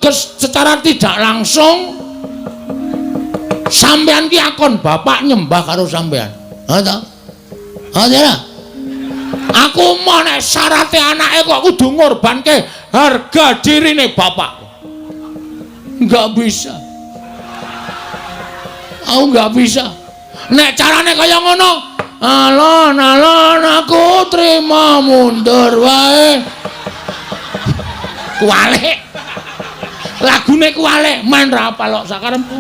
Ateges secara tidak langsung sampean ki akon bapak nyembah karo sampean. Ha ta? Ha ta? Aku mau nek syarate anake kok kudu ngorbanke harga dirine bapak. Enggak bisa. Aku enggak bisa. Nek carane kaya ngono, alon-alon aku trima mundur wae. Kuwalik. Lagune kuwalik, men ra apal kok sakarepku.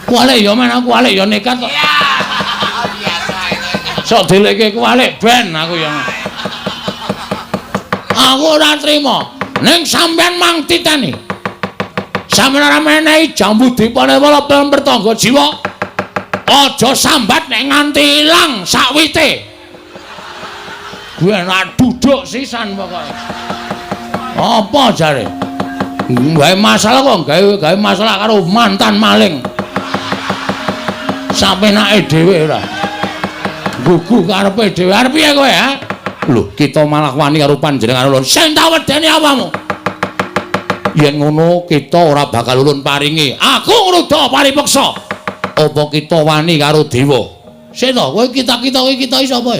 Kuwalik ya men aku kuwalik ya nekat kok. Sok delekke kuwalik ben aku ya. Aku ora trima. Ning sampean mang titeni. Sampeyan ora menehi jambu dipanewala pertangga jiwa. Aja sambat nek nganti ilang sakwite. Gue enak duduk sisan pokoke. Apa jare? Gawe masalah kok gawe masalah karo mantan maling. Sapenake dhewe ora. Gugu karepe dhewe. Arep piye kowe, ha? Lho, kita malah wani karo panjenengan ulun. Sing tak wedeni apamu? Yen ngono kita ora bakal ulun paringi. Aku ngruda paripeksa. Apa kita wani karo dewa? Sik to, kowe kita-kita kowe kita iki sapa?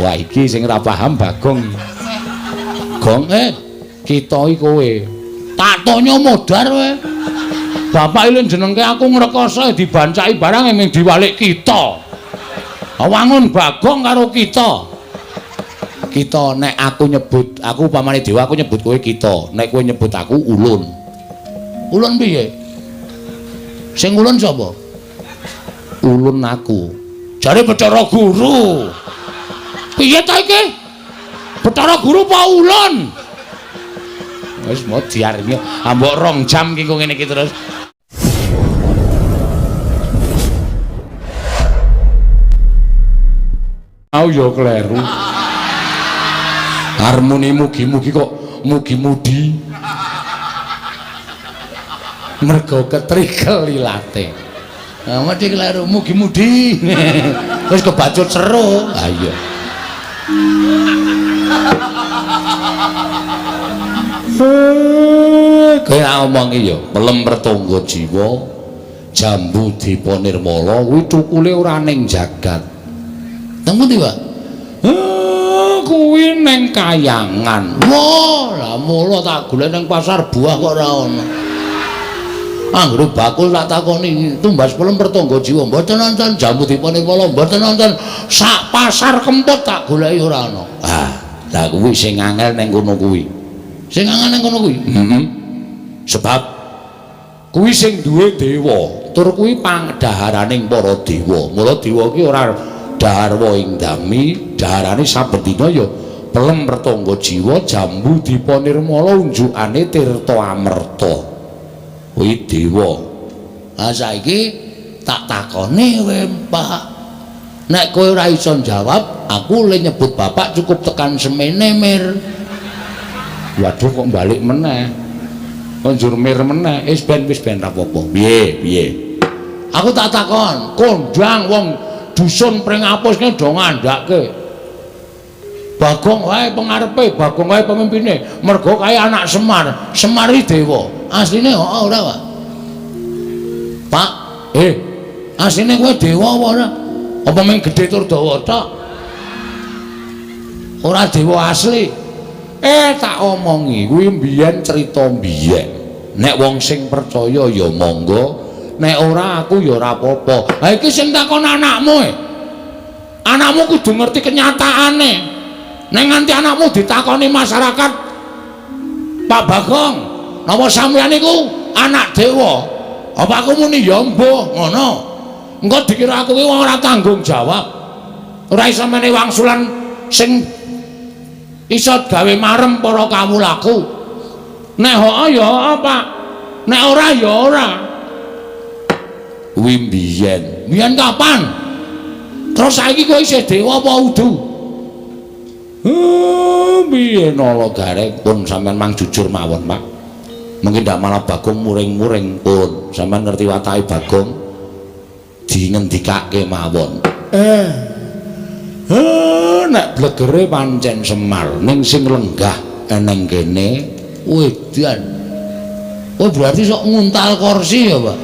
Wah, iki sing ora paham Bagong. Gong kita iki kowe. Tak tonyo modar kowe. Bapak ilin jenengke aku ngrekoso dibancaki barang ming diwalik kita. Wangun Bagong karo kita. Kita nek aku nyebut, aku upamane dewa aku nyebut kowe kita, nek kowe nyebut aku ulun. Ulun piye? Sing ulun sapa? Ulun aku. Jare Bathara Guru. Piye ta iki? Bathara Guru apa ulun? Wis modiar iki. Ambok 2 jam ki ngene iki terus. Aku ya kleru. Harmoni mugi-mugi kok mugi-mudi. Mergo ketrikel ilate. Nah, mesti kleru mugi-mudi. Wis kebacut seru. Ha iya. Kaya omongi ya, pelem pertangga jiwa, jambu dipa nirmala kuwi cukule ora ning jagat. Teng pundi, Pak? Kuwi ning kayangan. Wah, lah mula tak golek ning pasar buah kok ora ana. Anggere bakul tak takoni tumbas pelem pertangga jiwa, mboten nonton jambu dipa nirmala, mboten nonton sak pasar Kempot tak goleki ora ana. Ah, lah kuwi sing angel ning kono kuwi. Sing angel ning kono kuwi. Heeh. Sebab kuwi sing duwe dewa, tur kuwi pangdaharaning para dewa. Mula dewa ki ora daharwa ing dami, daharane saben dina ya pelem pertangga jiwa, jambu dipa nirmala unjukane tirta amerta. Kuwi dewa. Ha saiki tak takone kowe, Pak. Nek kowe ora iso njawab, aku le nyebut bapak cukup tekan semene, Mir. Waduh kok balik meneh. Kok njur mir meneh. Wis ben ra apa-apa. Piye, piye? Aku tak takon, kondang wong dusun Pringapus ki do ngandhake. Bagong wae pengarepe, Bagong wae pemimpine. Mergo kae anak Semar, Semar iki dewa. Asline heeh ora, Pak? Pak, asline kowe dewa apa ora? Apa mung gedhe tur dawa tok? Ora dewa asli. Tak omongi, kuwi mbiyen crita mbiyen. Nek wong sing percaya ya monggo, nek ora aku ya ora apa-apa. Ha iki sing takon anakmu e. Anakmu kudu ngerti kenyataane. Nek nganti anakmu ditakoni masyarakat, Pak Bagong, napa sampeyan niku anak dewa? Apa aku muni ya mbuh ngono. Engko dikira aku ki wong ora tanggung jawab. Ora iso menehi wangsulan sing iso gawe marem para kawulaku. Nek heeh ya heeh, Pak. Nek ora ya ora. Kuwi mbiyen. Mbiyen kapan? Terus saiki kowe isih dewa apa udu? Piye nala gareng pun sampean mang jujur mawon, Pak. Mungkin ndak malah Bagong muring-muring pun. Sampean ngerti watake Bagong dingendikake mawon. Nek blegere pancen Semar ning sing lenggah eneng kene Wedan. Oh berarti sok nguntal kursi ya, Pak?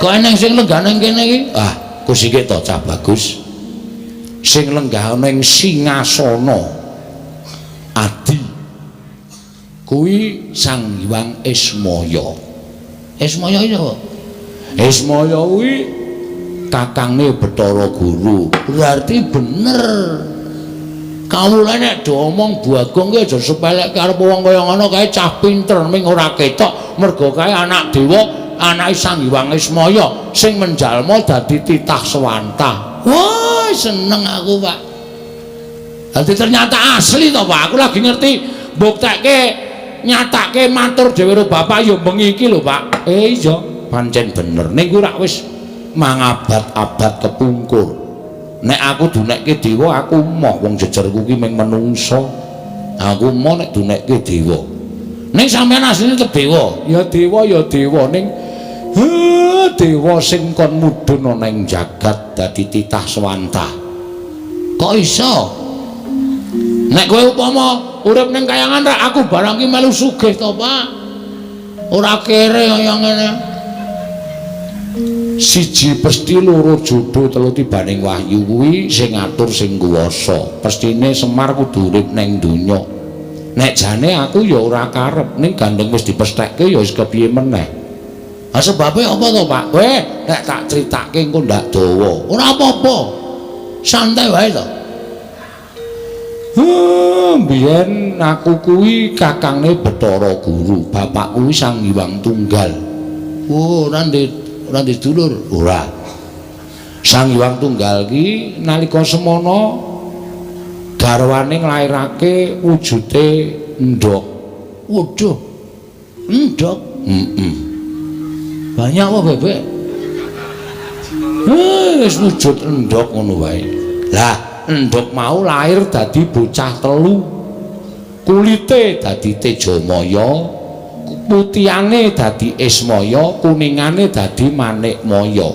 Kok eneng sing lenggah ning kene iki? Ah, kusike to cah bagus. Sing lenggah ning singasana adi kuwi Sang Hyang Ismaya. Ismaya iki sapa? Ismaya kuwi kakangne Bathara Guru. Berarti bener. Kawula nek do omong Bagong ki aja sepelekke arep wong kaya ngono kae cah pinter ming ora ketok mergo kae anak dewa, anake Sang Hyang Ismaya sing menjalma dadi titah sewantah. Wah, seneng aku, Pak. Dadi ternyata asli to, Pak. Aku lagi ngerti mbuktekke nyatake matur dhewe karo bapak ya bengi iki lho, Pak. Iya, pancen bener. Ning kuwi rak wis mangabad-abad kepungkur. Nek aku dunekke dewa aku moh wong jejerku ki mung menungsa. Aku moh nek dunekke dewa. Ning sampeyan asline tetep dewa. Ya dewa ya dewa ning dewa sing kon mudhun ana ing jagat dadi titah swantah. Kok iso? Nek kowe upama urip ning kayangan rak aku barang ki melu sugih to, Pak. Ora kere kaya ngene. Siji pesti loro jodo telu tibaning wahyu kuwi sing ngatur sing kuwasa. Pestine Semar kudu urip ning donya. Nek jane aku ya ora karep ning gandeng wis dipesthekke ya wis kepiye meneh. Ha sebabe apa to, Pak? Weh, nek tak critake engko ndak dawa. Ora apa-apa. Santai wae to. Biyen aku kuwi kakangne Bathara Guru, bapak kuwi Sang Hyang Tunggal. Oh, ora ndek dulur? Ora. Sang Hyang Tunggal ki nalika semana garwane nglairake wujute endhog. Waduh. Endhog? Heeh. Banyak apa bebek? Wis wujud endhog ngono wae. Lah, endhog mau lahir dadi bocah telu. Kulite dadi Tejamaya, putihane dadi Ismaya, kuningane dadi Manikmaya.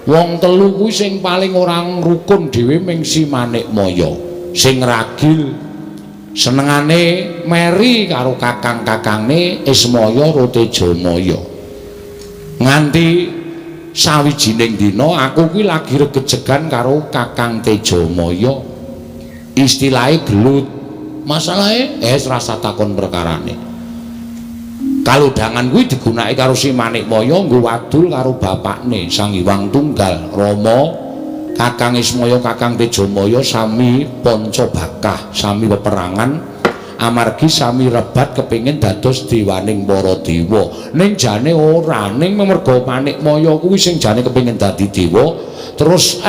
Wong telu kuwi sing paling ora rukun dhewe ming si Manikmaya. Sing ragil senengane meri karo kakang-kakangne Ismaya ro Tejamaya. Nganti sawijining dina aku kuwi lagi regejegan karo Kakang Tejamaya. Istilahe gelut. Masalahe rasa takon perkarane. Kalodhangan kuwi digunakake karo si Manikmaya nggo wadul karo bapakne Sang Hyang Tunggal Rama. Kakang Ismaya Kakang Tejamaya sami panca bakah, sami peperangan amargi sami rebat kepingin dados dewaning para dewa. Ning jane ora, ning merga Manikmaya kuwi sing jane kepingin dadi dewa, terus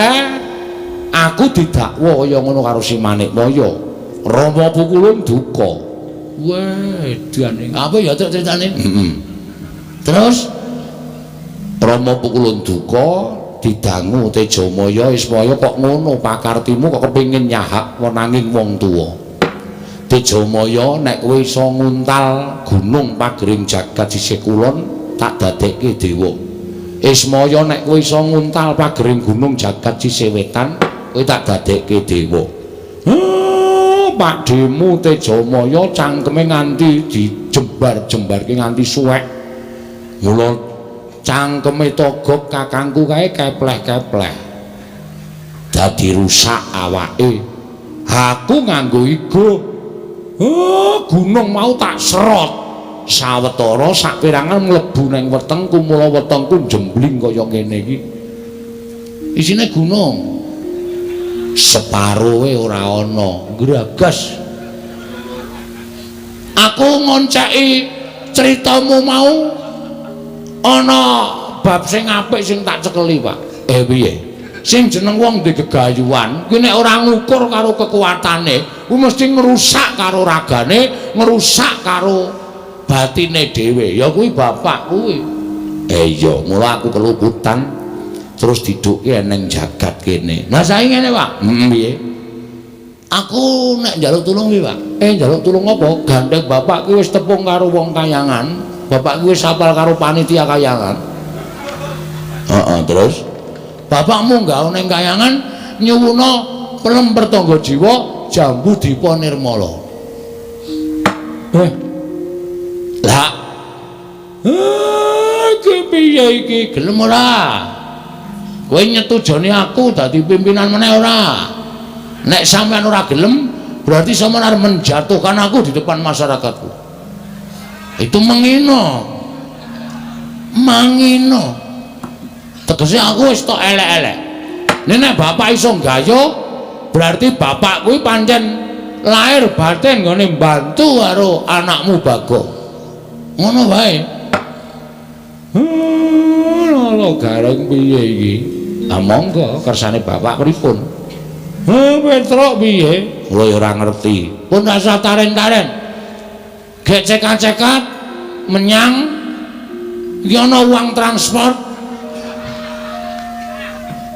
aku didakwa kaya ngono karo si Manikmaya. Rama pukulun duka. Wah, edane. Apa ya critane? Heeh. Terus Rama pukulun duka didangu Tejamaya Ismaya kok ngono pakartimu kok kepingin nyahak wenanging wong tuwa. Tejamaya nek kowe iso nguntal gunung pagering jagat sisih kulon tak dadekke dewa. Ismaya nek kowe iso nguntal pagering gunung jagat sisih wetan kowe tak dadekke dewa. Pakdhemu Tejamaya cangkeme nganti dijembar-jembarke nganti suwek. Mula cangkeme Togog kakangku kae kepleh-kepleh. Dadi rusak awake. Aku nganggo igo. Oh, gunung mau tak serot. Sawetara saperangan mlebu nang wetengku, mula wetengku jembling kaya ngene iki. Isine gunung. Separoe ora ana, gragas. Aku ngonceki critamu mau ana bab sing apik sing tak cekeli, Pak. Piye? Sing jeneng wong ndek gegayuhan kuwi nek ora ngukur karo kekuatane, kuwi mesti ngrusak karo ragane, ngrusak karo batine dhewe. Ya kuwi bapak kuwi. Iya, mula aku keluputan terus didukke neng jagat kene. Lah saiki ngene, Pak. Heeh, piye? Aku nek njaluk tulung piye, Pak? Njaluk tulung apa? Gandeng bapak ki wis tepung karo wong kayangan. Bapak ki wis apal karo panitia kayangan. Heeh, terus bapakmu nggawa ning kayangan nyuwuna pelem pertangga jiwa jambu dipa nirmala. Eh. Lah. Iki piye iki? Gelem ora? Kowe nyetujoni aku dadi pimpinan meneh ora? Nek sampean ora gelem, berarti sampean arep menjatuhkan aku di depan masyarakatku. Itu mengino. Mangino. Tegese aku wis tok elek-elek. Nek bapak iso gayuh, berarti bapak kuwi pancen lahir batin nggone mbantu karo anakmu Bagong. Ngono wae. Lho gareng piye iki? Ah monggo kersane bapak pripun? Petruk piye? Kula ya ora ngerti. Pun rasa taren-taren. Gek cekat-cekat menyang iki ana uang transport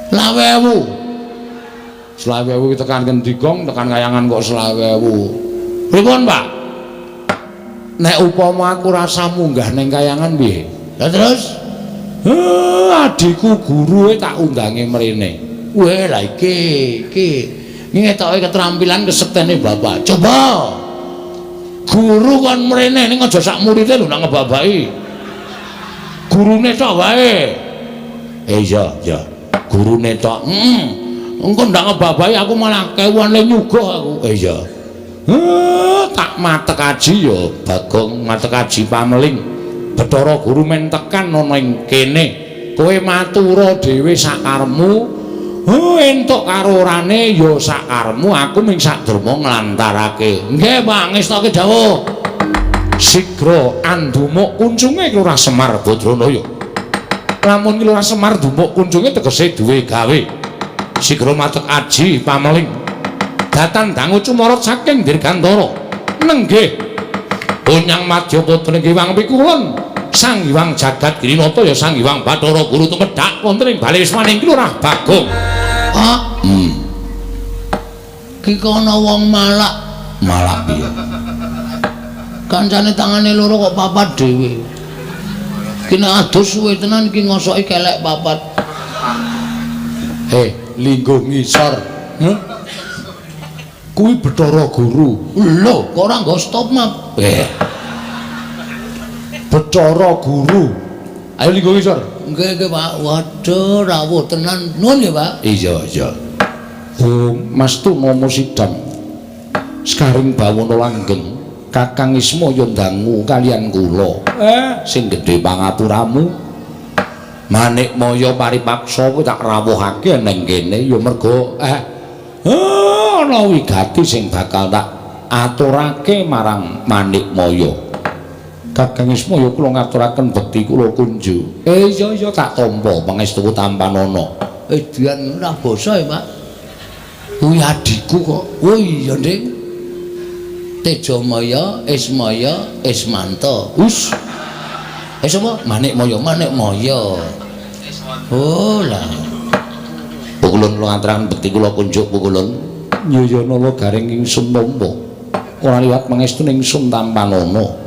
25.000. 25.000 tekan ngendi gong, tekan kayangan kok 25.000. Pripun, Pak? Nek upama aku rasa munggah ning kayangan piye? Lah terus? Adikku guru tak undange mrene. Weh, lah iki iki ngetoke keterampilan kesektene bapak. Coba. Guru kon mrene ning aja sak murite lho nang ngebabaki. Gurune tok wae. Iya, iya. Gurune tok. Heeh. Engko ndak ngebabahi aku malah kewuan le nyuguh aku. Iya. Tak matek aji ya Bagong, matek aji pameling. Bathara Guru men tekan ana ing kene. Kowe matura dhewe sakaremu. Entuk karo orane ya sakaremu, aku ming saderma nglantarake. Nggih, Pak, ngestoke dawuh. Sigra andumuk kuncunge Lurah Semar Badranaya. Lamun ki Lurah Semar ndumuk kuncunge tegese duwe gawe. Sigra matek aji pameling. Datan dangu cumorot saking Dirgantara. Nenggih. Onyang madya putra Hyang Pikulun. Sang Hyang Jagat Girinata ya Sang Hyang Bathara Guru tumedhak wonten ing bale wismaning Lurah Bagong. Ah, Ki kono wong malak. Malak piye? Kancane tangane loro kok papat dhewe. Ki nek adus suwe tenan iki ngosoki kelek papat. Lingguh ngisor. Huh? Kuwi Bathara Guru. Lho, kok ora nggo stop map? Bathara Guru. Ayo lingguh ngisor. Nggih, nggih, Pak. Waduh, rawuh tenan. Nuwun ya, Pak. Iya, iya. Oh, Mas Tuna Sidam. Sekaring bawana langgeng. Kakang Ismaya ndangu kalian kula. Sing gedhe pangapuramu. Manikmaya paripaksa kuwi tak rawuhake ning kene ya mergo ana wigati sing bakal tak aturake marang Manikmaya. Kakang Ismaya kula ngaturaken bekti kula kunjuk. Iya iya tak tampa pangestu tampanana. Dian ora basa ya, Pak. Kuwi adhiku kok. Oh iya, Dik. Tejamaya, Ismaya, Ismanta. Us. Sapa? Manikmaya, Manikmaya. Oh lah. Pukulun kula ngaturaken bekti kula kunjuk pukulun. Nyaya nala garing ingsun nampa. Ora liwat pangestu ingsun tampanana.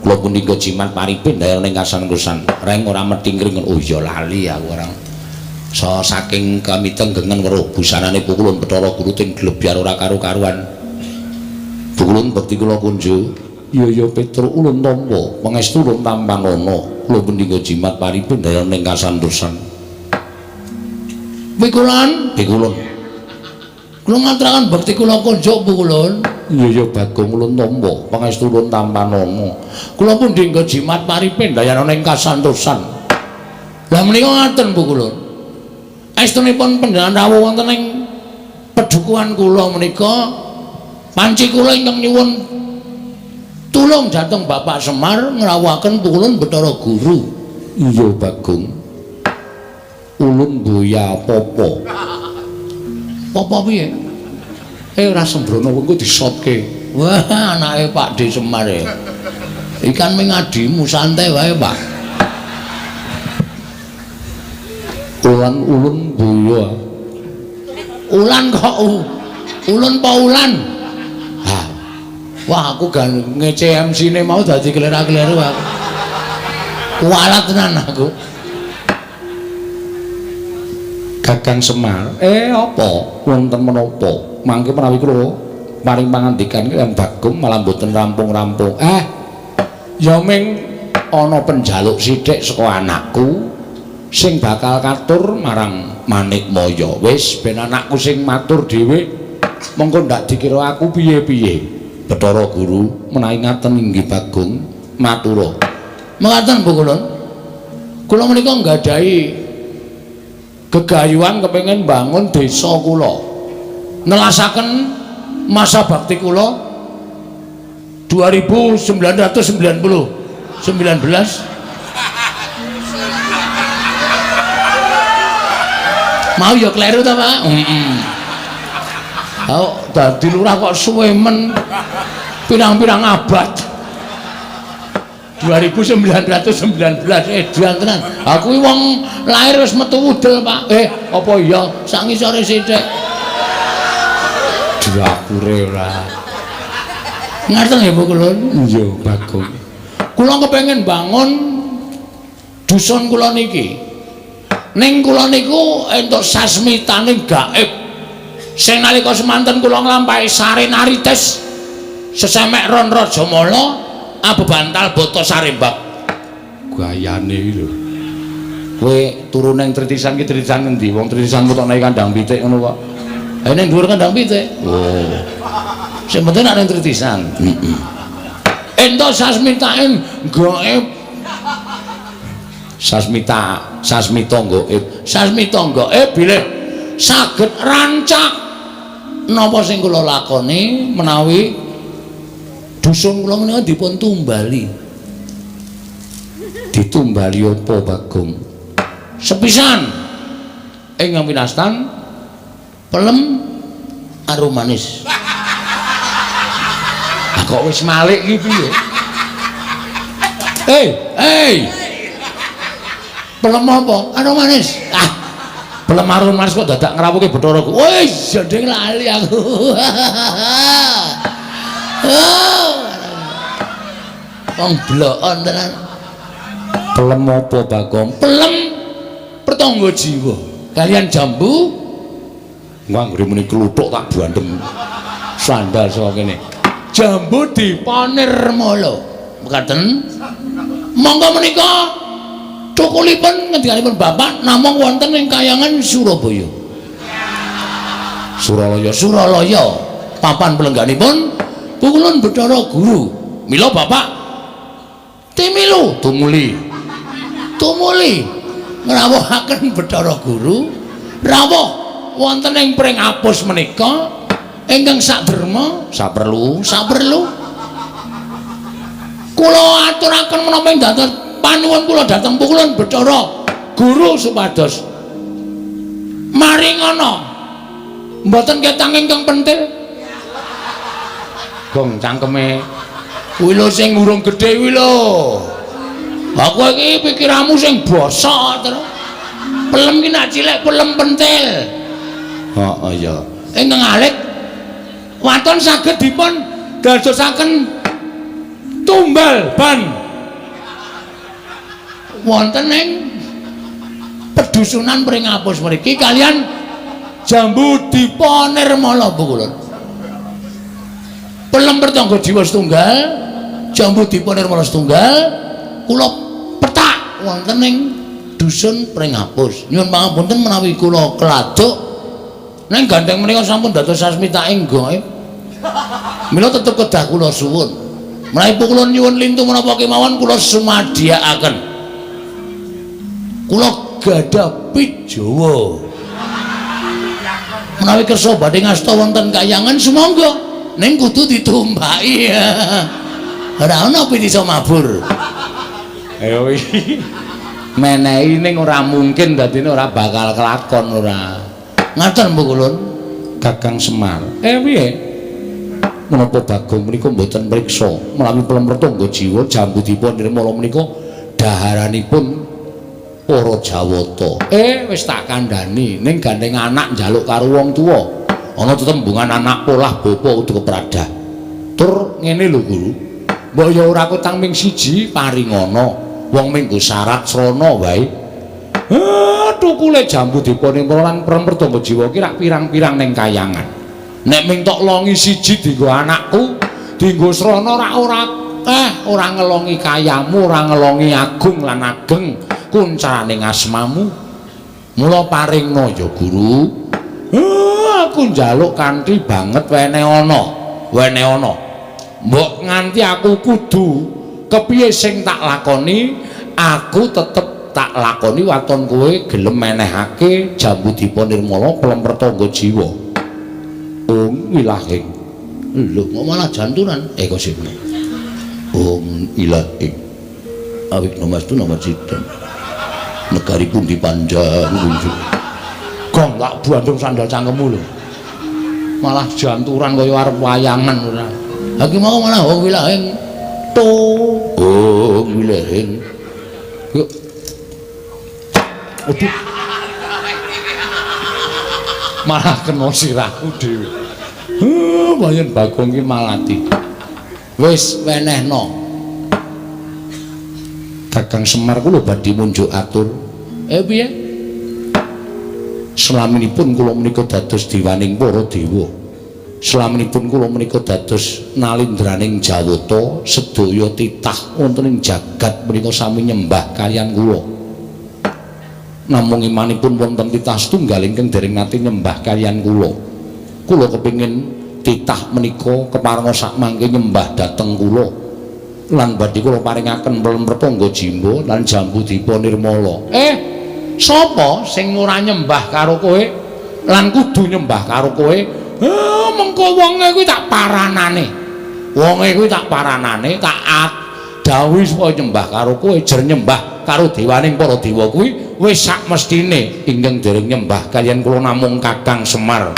Kula punika jimat paripin dayang ning kasan-kusan. Reng ora methingkring. Oh iya lali aku ora. So saking kamitenggengen weruh busanane pukulun Bathara Guru ting glebyar ora karu-karuan. Pukulun bekti kula kunjuk. Iya ya Petruk ulun tampa pangestu ulun tampanana. Kula punika jimat paripin dayang ning kasantosan. Pikulun, pikulun. Kula ngaturaken bekti kula kunjuk pukulun. Iya ya Bagong ulun tampa pangestu ulun tampanana. Kula pundi nggo jimat paripin dayana ing kasantosan. Lah menika ngaten pukulun. Estunipun panjenengan rawuh wonten ing pedukuhan kula menika panci kula ingkang nyuwun tulung dhateng Bapak Semar ngrawuhaken pukulun Bathara Guru. Iya Bagong. Ulun boya apa-apa. Apa piye? Ora sembrono engko disotke. Wah, anake Pak D Semar e. Ikan ming adimu santai wae, Pak. Ulan ulun boya. Ulan kok ulun pa ulan? Ha. Wah, aku gan ngece MC-ne mau dadi klera-kleru aku. Kualat tenan aku. Kakang Semar, apa? Wonten menapa? Mangke menawi kula Paring pangandikan lan Bagong malah mboten rampung-rampung. Ya ming ana penjaluk sithik saka anakku sing bakal katur marang Manikmaya. Wis ben anakku sing matur dhewe, mengko ndak dikira aku piye-piye. Bathara Guru menawi ngaten inggih Bagong matura. Mekaten Bu Kulun. Kula menika nggadahi gegayuhan kepengin bangun desa kula. Nelasaken masa bakti kula 2990 19 mau ya kleru ta Pak? Heeh. Oh, dadi lurah kok suwe men pirang-pirang abad. 2919 edan tenan. Aku wong lahir wis metu udel, Pak. Apa iya sak ngisore sithik. Drakure ora. Ngaten nggih Bu Kulun? Iya, Bagong. Kula kepengin bangun dusun kula niki. Ning kula niku entuk sasmitane gaib. Sing nalika semanten kula nglampahi sarenarites sesemek ron Rajamala abebantal bata sarembak. Gayane iki lho. Kowe turu ning tritisan ki tritisan ngendi? Wong tritisan kok nek kandang pitik ngono kok. Ning dhuwur kandang pitik. Oh. Sing penting nek ning tritisan. Heeh. Entuk sasmitane gaib. Sasmita, sasmita gaib. Sasmita gaib bilih saged rancak napa sing kula lakoni menawi dusun kula menika dipun tumbali. Ditumbali apa Bagong? Sepisan ingkang pinastan pelem arum manis. Lah kok wis malik iki piye? Hei. Pelem apa? Arum manis. Ah. Pelem arum manis kok dadak ngrawuhke Bathara Guru. Wis jendeng lali aku. Oh. Wong blokon tenan. Pelem apa Bagong? Pelem pertangga jiwa. Kalian jambu nganggere muni kluthuk tak bandem. Sandal saka kene. Jambu dipanirmala. Mekaten. Monggo menika cukulipun ngendikanipun Bapak namung wonten ing kayangan Surabaya. Suralaya, Suralaya. Papan pelengganipun Pukulun Bathara Guru. Mila Bapak timilu tumuli. Tumuli ngrawuhaken Bathara Guru rawuh wonten ing Pringapus menika ingkang saderma saperlu saperlu kula aturaken menapa ing dhateng panuwun kula dhateng Pukulun Bathara Guru supados maringana mboten ketang ingkang pentil. Gong cangkeme kuwi lho sing urung gedhe kuwi lho. Aku iki pikiranmu sing bosok terus. Pelem ki nak cilik pelem pentil. Heeh ya. Ingkang alit waton saged dipun dadosaken tumbal ban wonten ing pedusunan Pringapus mriki kalian jambu dipanirmala Bu Kulun. Pelem pertangga jiwa setunggal, jambu dipanirmala setunggal, kula petak wonten ing dusun Pringapus. Nyuwun pangapunten menawi kula keladuk ning gandeng menika sampun dados sasmita ing gaib. Mila tetep kedah kula suwun. Menawi kula nyuwun lintu menapa kemawon kula sumadiyakaken. Kula gadah pit Jawa. Menawi kersa badhe ngasta wonten kayangan sumangga ning kudu ditumbaki. Ora ana pit iso mabur. Ayo iki. Menehi ning ora mungkin dadine ora bakal kelakon ora. Ngaten Bu Kulun. Kakang Semar. Piye? Menapa Bagong menika mboten mriksa menawi pelem pertangga jiwa jambu dipun nirmala menika daharanipun para Jawata. Wis tak kandhani ning gandeng anak njaluk karo wong tuwa. Ana tetembungan anak polah bapa kudu kepradah. Tur ngene lho Guru. Mbok ya ora kutang ming siji paringana. Wong minggu syarat srana wae. Tukule jambu dipanirmala lan pelem pertangga jiwa ki rak pirang-pirang ning kayangan. Nek ming tok longi siji dienggo anakku, dienggo srana ora ora ora ngelongi kayamu, ora ngelongi agung lan ageng kuncaraning asmamu. Mula paringna ya Guru. Aku njaluk kanthi banget wene ana, wene ana. Mbok nganti aku kudu kepiye sing tak lakoni, aku tetep tak lakoni waton kowe gelem menehake Jambu Dipa Nirmala pelem pertangga jiwa. Ung ilahing. Lho kok malah janturan? Kok sik. Ung ilahing. Awik namastu namacita. Negari pundi panjang kunjuk. Gong tak bandung sandal cangkemmu lho. Malah janturan kaya arep wayangan ora. Ha ki mau malah ung ilahing. To. Ung ilahing. Yuk. Aduh. Malah kena sirahku dhewe. Wayan Bagong ki malati. Wis wenehno. Kakang Semar kula badhe munjuk atur. Piye? Selaminipun kula menika dados dewaning para dewa. Selaminipun kula menika dados nalindraning Jawata, sedaya titah wonten ing jagat menika sami nyembah kaliyan kula. Namung imanipun wonten titah setunggal ingkang dereng nate nyembah kaliyan kula. Kula kepingin titah menika keparenga sakmangke nyembah dhateng kula. Lan badhe kula paringaken pelem pertangga jimba lan Jambu Dipa Nirmala. Sapa sing ora nyembah karo kowe lan kudu nyembah karo kowe? Mengko wonge kuwi tak paranane. Wonge kuwi tak paranane, tak dawuhi supaya nyembah karo kowe, jer nyembah karo dewaning para dewa kuwi wis sak mestine ingkang dereng nyembah kaliyan kula namung Kakang Semar.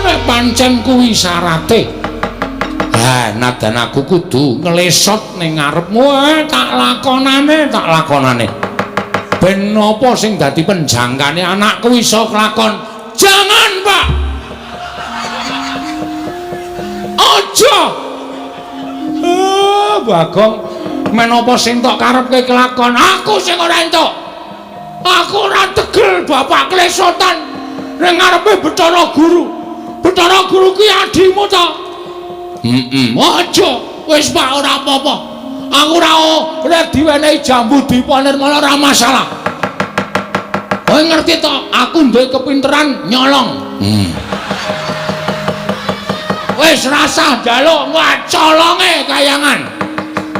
Nek pancen kuwi syarate, ha nadan aku kudu nglesot ning ngarepmu, tak lakonane, tak lakonane. Ben napa sing dadi penjangkane anakku iso kelakon? Jangan, Pak. Aja. Bagong, menapa sing tok karepke kelakon? Aku sing ora entuk. Aku ora tegel bapak klesotan ning ngarepe Bathara Guru. Bathara Guru ki adimu ta? Heeh. Aja. Wis Pak ora apa-apa. Aku ora diwenehi Jambu Dipa Nirmala ora masalah. Kowe ngerti to, aku duwe kepinteran nyolong. Wis rasah njaluk colonge kayangan.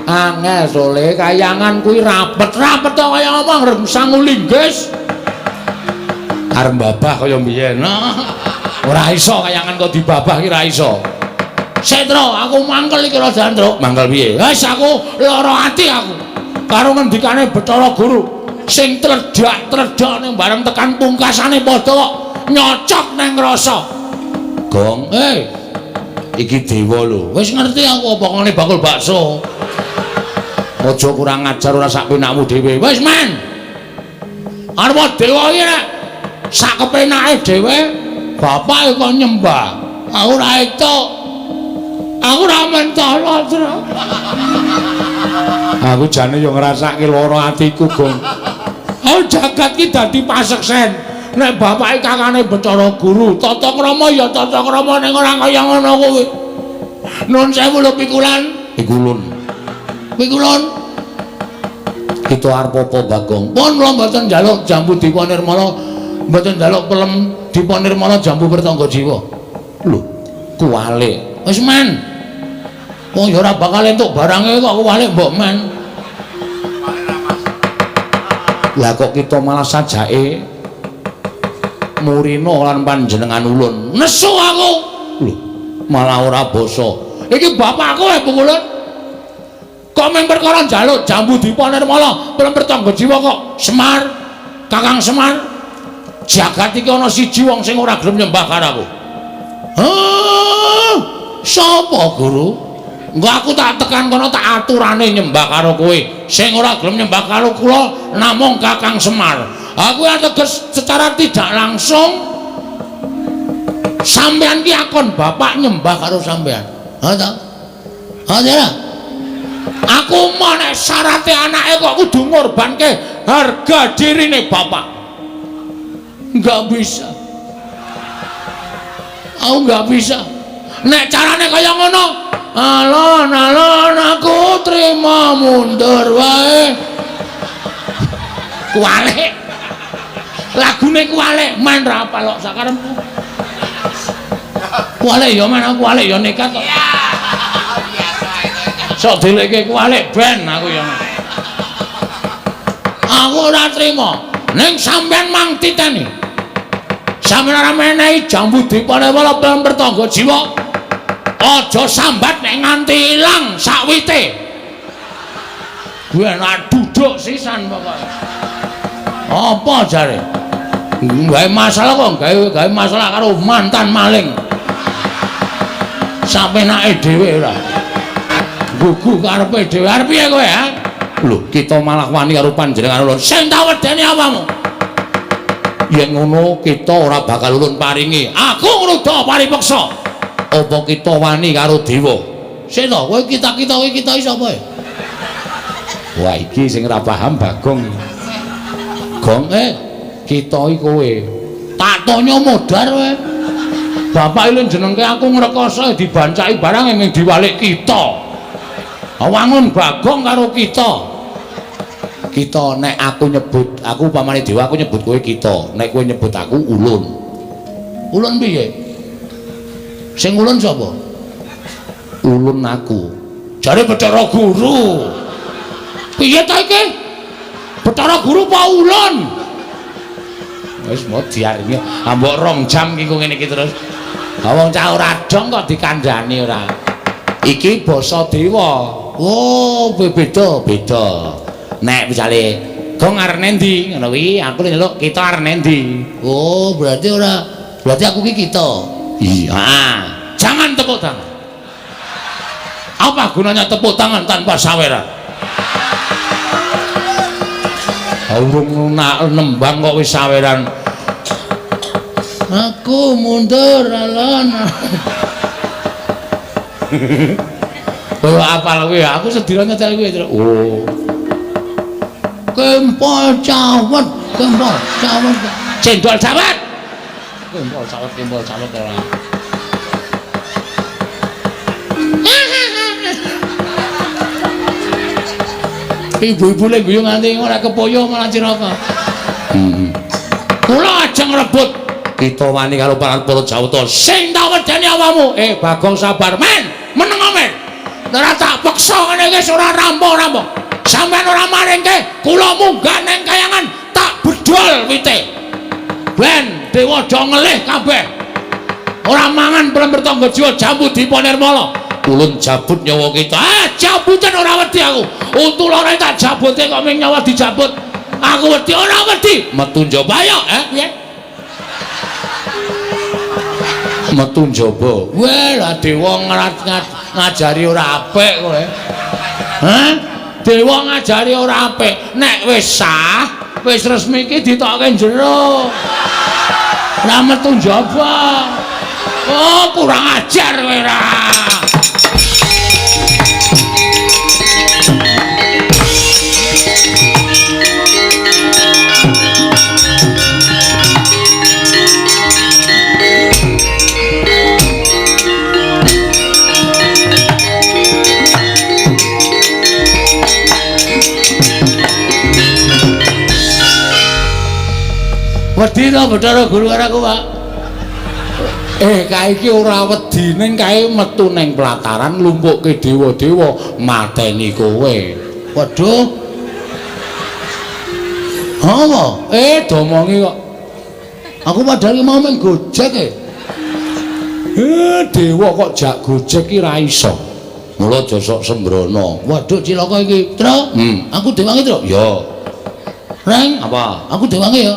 Angel sole kayangan kuwi rapet-rapet to kaya apa arep sangu linggis. Arep babah kaya mbiyen. Ora iso kayangan kok dibabah ki ora iso. Setro, aku mangkel iki rada Andro. Mangkel piye? Wis aku lara ati aku. Karo ngendikane Bathara Guru sing tledhak-tledhak ning bareng tekan pungkasane padha kok nyocok ning rasa. Gong, iki dewa lho. Wis ngerti aku apa ngene bakul bakso. Aja kurang ajar ora sak penakmu dhewe. Wis men. Arep dewa iki nek sak kepenake dhewe bapake kok nyembah. Aku ora entuk. Aku ora mentolo, Tru. Aku jane yo ngrasake lara atiku, Gong. Oh, jagat ki dadi paseksen. Nek bapake kakane Bathara Guru, tata krama ya tata krama ning ora kaya ngono kuwi. Nun sewu lho pikulan. Pikulun. Pikulun. Kita arep apa, Bagong? Pun kula mboten njaluk Jambu Dipa Nirmala, mboten njaluk pelem Dipa Nirmala Jambu Pertangga Jiwa. Lho, kuwalik. Wis men. Wong ya ora bakal entuk barange kok kuwalik mbok men. Lah kok kita malah sajake murina lan panjenengan ulun. Nesu aku. Lho, malah ora basa. Iki bapakku pukulun. Kok mung perkara njaluk Jambu Dipa Nirmala pelem Pertangga Jiwa kok Semar, Kakang Semar. Jagat iki ana siji wong sing ora gelem nyembah karo aku. Hah? Sapa, Guru? Engko aku tak tekan kono tak aturane nyembah karo kowe. Sing ora gelem nyembah karo kula namung Kakang Semar. Aku ateges secara tidak langsung Sampeyan ki akon bapak nyembah karo sampeyan. Ha ta? Ha ta? Aku mau nek syarate anake kok kudu ngorbanke harga dirine bapak. Enggak bisa. Aku enggak bisa. Nek carane kaya ngono, alon-alon aku trima mundur wae. Kuwalik. Lagune kuwalik, man ra apal kok sakarepmu. Kuwalik ya man, aku kuwalik ya nekat kok. Sok dileke kuwalik ben aku ya. Aku ora trima. Ning sampean mang titeni. Sampeyan ora menehi jambu dipanewala pertangga jiwa. Aja sambat nek nganti ilang sakwite. Kuwi enak duduk sisan pokoke. Apa jare? Gawe masalah kok gawe masalah karo mantan maling. Sapenake dhewe ora. Gugu karepe dhewe arep piye kowe ha? Lho, kita malah wani karo panjenengan ulun. Sing tak wedeni apamu? Yen ngono kita ora bakal ulun paringi. Aku ngruda paripeksa. Apa kita wani karo dewa? Sik to, kowe kita-kita kowe kita iki sapa? Wah, iki sing ora paham Bagong. Gong kita iki kowe. Tak tonyo modar kowe. Bapak iki jenengke aku ngrekoso dibancaki barang ming diwalik kita. Wangun Bagong karo kita. Kita nek aku nyebut, aku upamane dewa aku nyebut kowe kita, nek kowe nyebut aku ulun. Ulun piye? Sing ulun sapa? Ulun aku. Jare Bathara Guru. Piye ta iki? Bathara Guru apa ulun? Wis modiar iki. Ambok 2 jam iki ngene iki terus. Ha wong cah ora dong kok dikandhani ora. Iki basa dewa. Oh, beda beda. Nek misale Gong arep nendi ngono kuwi, aku nyeluk kita arep nendi. Oh, berarti ora, berarti aku ki kita. Iya. Jangan tepuk tangan. Apa gunanya tepuk tangan tanpa saweran? Urung nak nembang kok wis saweran. Aku mundur alon. Kowe apal kowe, aku sedina nyetel kowe. Oh. Kempol cawet, kempol cawet. Cendol cawet. Kempol cawet, kempol cawet ora. Ibu-ibu lek guyu nganti ora kepoyo malah cilaka. Heeh. Kula ajeng rebut. Kita wani karo para Jawata. Sing tak wedeni awakmu. Bagong sabar, men. Meneng men. Ora tak peksa ngene iki ora rampung-rampung. Sampeyan ora maringke, kula munggah ning kayangan tak bedol wite. Ben dewa do ngelih kabeh. Ora mangan pelem pertangga jiwa jambu dipa nirmala. Ulun jabut nyawa kita. Ah, jabutan ora wedi aku. Untu lore tak jabute kok ming nyawa dijabut. Aku wedi ora wedi. Metu njaba ayo, piye? Metu njaba. Weh, lah dewa ngajari ora apik kowe. Hah? Dewa ngajari ora apik. Nek wis sah, wis resmi iki ditokke jero. Ora metu njaba. Oh, kurang ajar kowe ra. Wedi to Bathara Guru karo aku, Pak. Kae iki ora wedi ning kae metu ning pelataran lumpukke dewa-dewa mateni kowe. Waduh. Apa? Domongi kok. Aku padahal mau mung gojek e. Dewa kok jak gojek ki ra iso. Mula aja sok sembrono. Waduh cilaka iki, Tru. Aku dewangi, Tru. Ya. Reng, apa? Aku dewangi ya.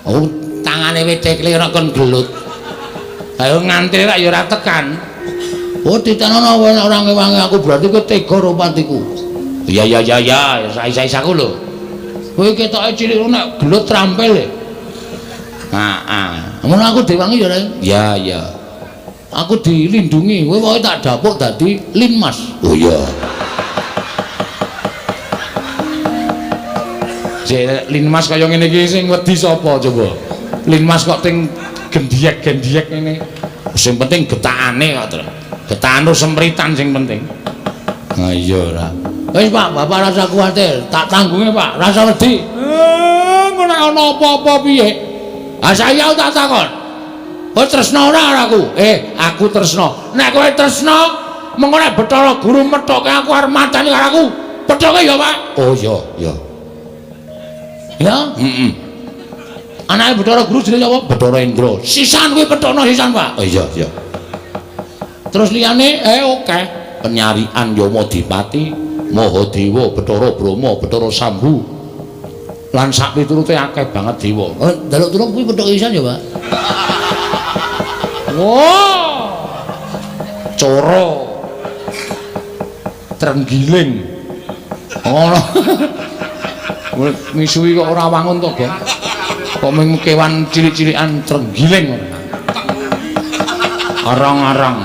Oh, tangane wit tekle ora kon gelut. Ayo ngantri rak ya ora tekan. Oh, titenono ora ngewangi aku berarti kowe tega karo patiku. Iya ya ya ya, sais-sais aku lho. Kowe ketoke cilik nek gelut trampil e. Heeh. Ngono aku diwangi ya, Reng? Ya, ya. Aku dilindungi, kowe pokoke tak dapuk dadi Linmas. Oh iya. Jek Linmas kaya ngene iki sing wedi sapa coba? Linmas kok ting gendiyek-gendiyek ngene. Sing penting getakane kok, Tru. Getakan sempritan sing penting. Ha iya ora. Wis Pak, Bapak rasa kuwatir, tak tanggunge Pak, rasa wedi. Ngono ana apa-apa piye? Ha saiki aku tak takon. Kowe tresna ora karo aku? Aku tresna. Nek kowe tresna, mengko nek Bathara Guru methoke aku arep mateni karo aku. Pethoke ya, Pak. Oh iya, iya. Ya, heeh. Anake Bathara Guru jenenge sapa? Bathara Indra. Sisan kuwi pethokno sisan, Pak. Oh iya, iya. Terus liyane oke. Penyarian Yamadipati, Mahadewa, Bathara Brahma, Bathara Sambu. Lan sak piturute akeh banget dewa. Oh, njaluk tulung kuwi pethok sisan ya, Pak. Wah. Coro. Trenggiling. Ngono. Misuwi kok ora wangun to, Gong. Kok mung kewan cilik-cilikan trenggiling ora. Arang-arang.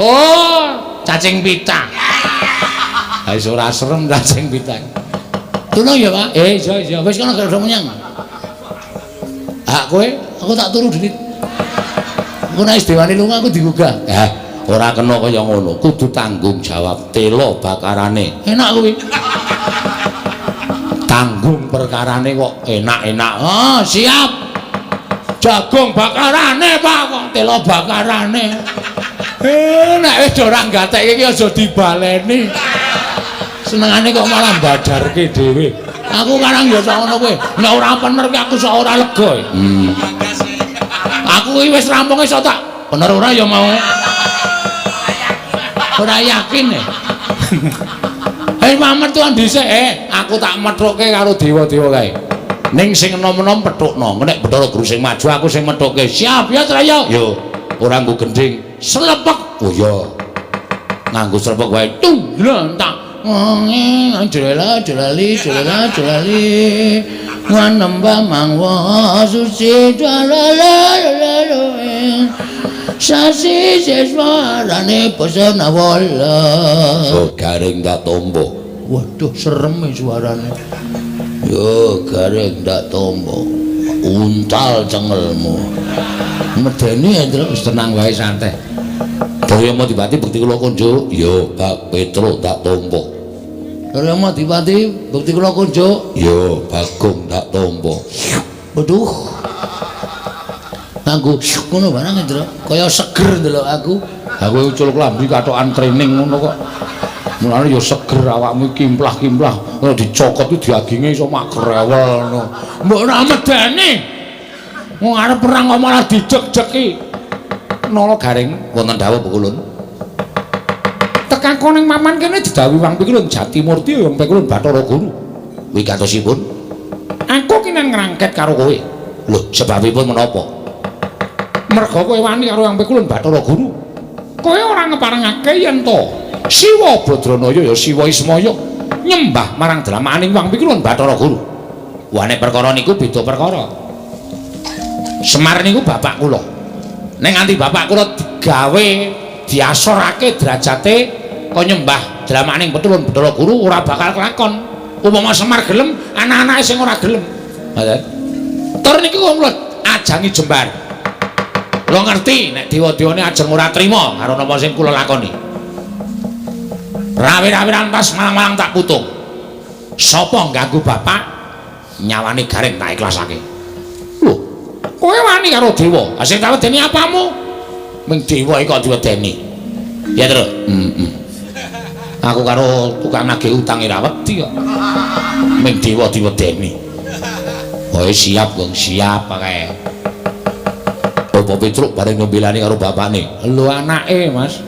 Oh, cacing pita. Ha wis ora serem cacing pita. Tulung ya, Pak. Iya iya, wis kono gak menyang. Hak kowe, aku tak turu dhewe. Engko nek wis dewane lunga aku digugah. Ora kena kaya ngono, kudu tanggung jawab tela bakarane. Enak kuwi. Tanggung perkarane kok enak-enak. Oh, siap. Jagung bakarane, Pak, kok tela bakarane. Nek wis ora gatekke iki aja dibaleni. Senengane kok malah badarke dhewe. Aku karang ya sak ngono kuwi. Nek ora pener ki aku sak ora lega. Aku iki wis rampung iso tak bener ora ya mau. Ora yakin ya. Hei metuan dhisik, aku tak methuke karo dewa-dewa kae. Ning sing enom-enom pethukno. Nek Bathara Guru sing maju aku sing methuke. Siap ya Traya. Yo, ora nggo gendhing. Slepek. Oh iya. Nganggo slepek wae. Tung, tak jlela jlali jlela jlali manembah mangwa suci jalala sasi seswarane pesona wala. Oh garing tak tombo. Waduh serem suarane. Yo garing tak tombo. Untal cengelmu. Medeni ya wis tenang wae santai. Daya Madipati bekti kula kunjuk, ya Pak Petro tak tampa. Daya Madipati bekti kula kunjuk, ya Bagong tak tampa. Waduh. Nganggo ngono barang Indra, kaya seger ndelok aku. Aku ucul klambi katokan training ngono kok. Mulane ya seger awakmu kimplah-kimplah, ora dicokot iki diaginge iso mak grewel ngono. Mbok ora medeni. Wong arep perang kok malah dijek-jeki. Nala garing wonten dawuh Pukulun. Tekako ning maman kene didhawuhi Wang Pikulun Jatimurti Wang Pikulun Bathara Guru. Wigatosipun aku kinen ngrangket karo kowe. Lho, sebabipun menapa? Merga kowe wani karo Wang Pikulun Bathara Guru. Kowe ora ngeparengake yen to Siwa Badranaya ya Siwa Ismaya nyembah marang dramaning Wang Pikulun Bathara Guru. Wah nek perkara niku beda perkara. Semar niku bapak kula. Nek nganti bapak kula digawe diasorake derajate kok nyembah dramaning Petulun Bathara Guru ora bakal kelakon. Upama Semar gelem, anak-anake sing ora gelem. Ngoten. Tur niki kula ajangi jembar. Kula ngerti nek dewa-dewane ajeng ora trima karo napa sing kula lakoni. Rawi-rawi rantas malang-malang tak putung. Sapa ngganggu bapak nyawane garing tak ikhlasake. Lho, kowe wani karo dewa. Ha sing tak wedeni apamu? Ming dewa iki kok diwedeni. Ya, Tru. Heeh. Aku karo tukang nagih utang ora wedi kok. Ming dewa diwedeni. Oh siap, Gong, siap kae. Bapak Petruk bareng nembelani karo bapakne. Lho anake, Mas.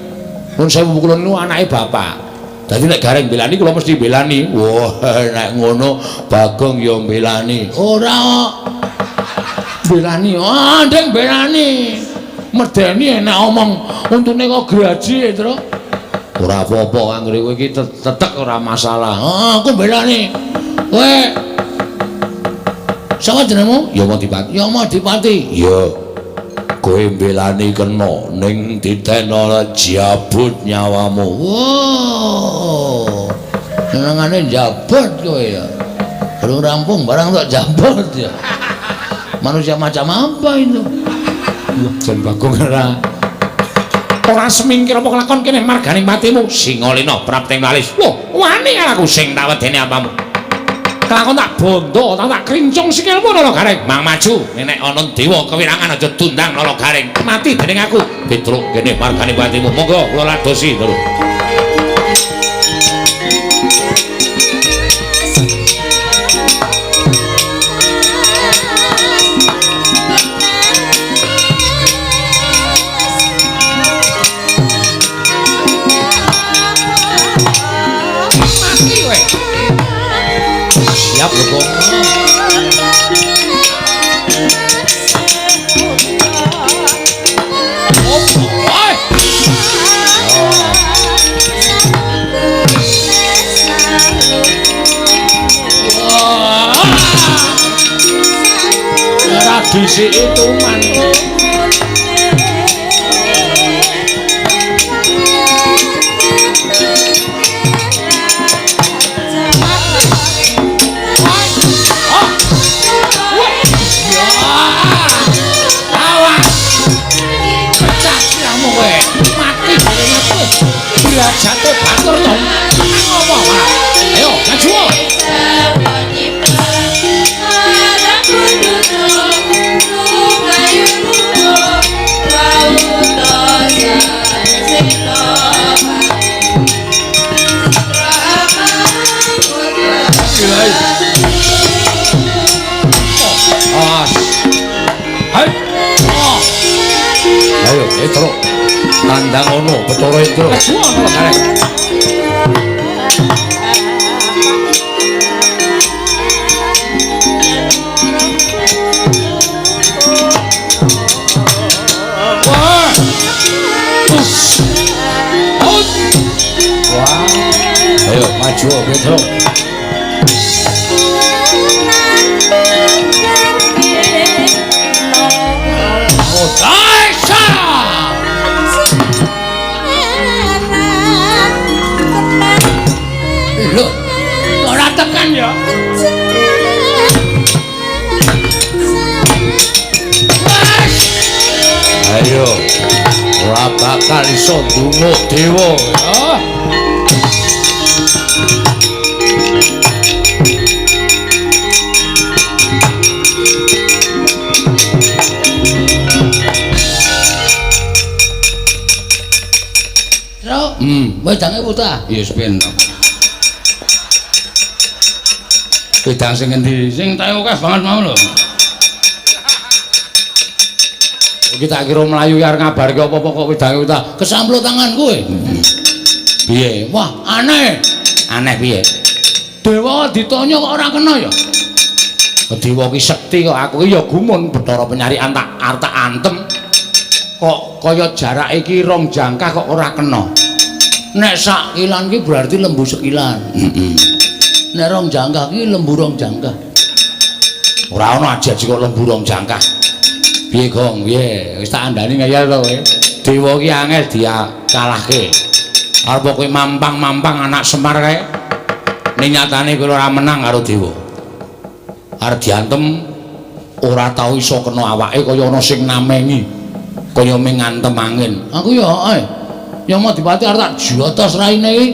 Nun sewu kula niku anake bapak. Dadi nek gareng mbelani kula mesti mbelani. Wah, nek ngono Bagong ya mbelani. Ora kok. Belani, ah ndeng belani. Medeni enak omong untune kok graji, Tru. Ora apa-apa anggere kowe iki tetek ora masalah. Ah, aku belani. Kowe Sapa jenengmu? Yamadipati. Yamadipati. Iya. Kowe mbelani kena ning ditena jabut nyawamu. Wow. Senengane jabut kowe ya. Belum rampung barang tak jabut ya. Manusia macam apa itu? Jan Bagong ora ora semingkir apa kelakon kene marganing patimu. Singalena prapting walis. Lho, wani aku sing tak wedeni apamu. Kelakon tak bondo, tak krincung sikilmu Nala Gareng. Mang maju, nek ana dewa kewirangan aja dundang Nala Gareng. Mati dening aku. Petruk kene marganing patimu. Monggo kula ladosi terus. Siap lho kok. Ora disiki tuman. Derajate batur to. Ngopo malah? Ayo, maju. As. Hai. Ayo, Petro. Tandang ono Bathara Indra. Maju ana Gareng. Wah. Wah. Ayo maju Petro. Lho, ora tekan ya. Ayo, ora bakal iso ndungo dewa ya. Truk, wedange putah. Ya wis ben. Wedang sing endi? Sing tae akeh banget mau lho. Iki tak kira mlayu arep ngabarke apa-apa kok wedange utah. Kesamplo tangan kowe. Piye? Wah, aneh. Aneh piye? Dewa ditanya kok ora kena ya? Dewa ki sekti kok aku ki ya gumun Bathara Penyarikan tak arep tak antem. Kok kaya jarak iki rong jangkah kok ora kena. Nek sak kilan ki berarti lembu sekilan. Heeh. Nek rong jangkah ki lembu rong jangkah. Ora ana aji-aji kok lembu rong jangkah. Piye Gong? Piye? Wis tak andani ngeyel to kowe. Dewa ki angel dikalahke. Arep kowe mampang-mampang anak Semar kae. Ning nyatane kowe ora menang karo dewa. Arep diantem ora tau iso kena awake kaya ana sing namengi. Kaya ming ngantem angin. Aku ya heeh. Yamadipati arep tak jotos raine iki.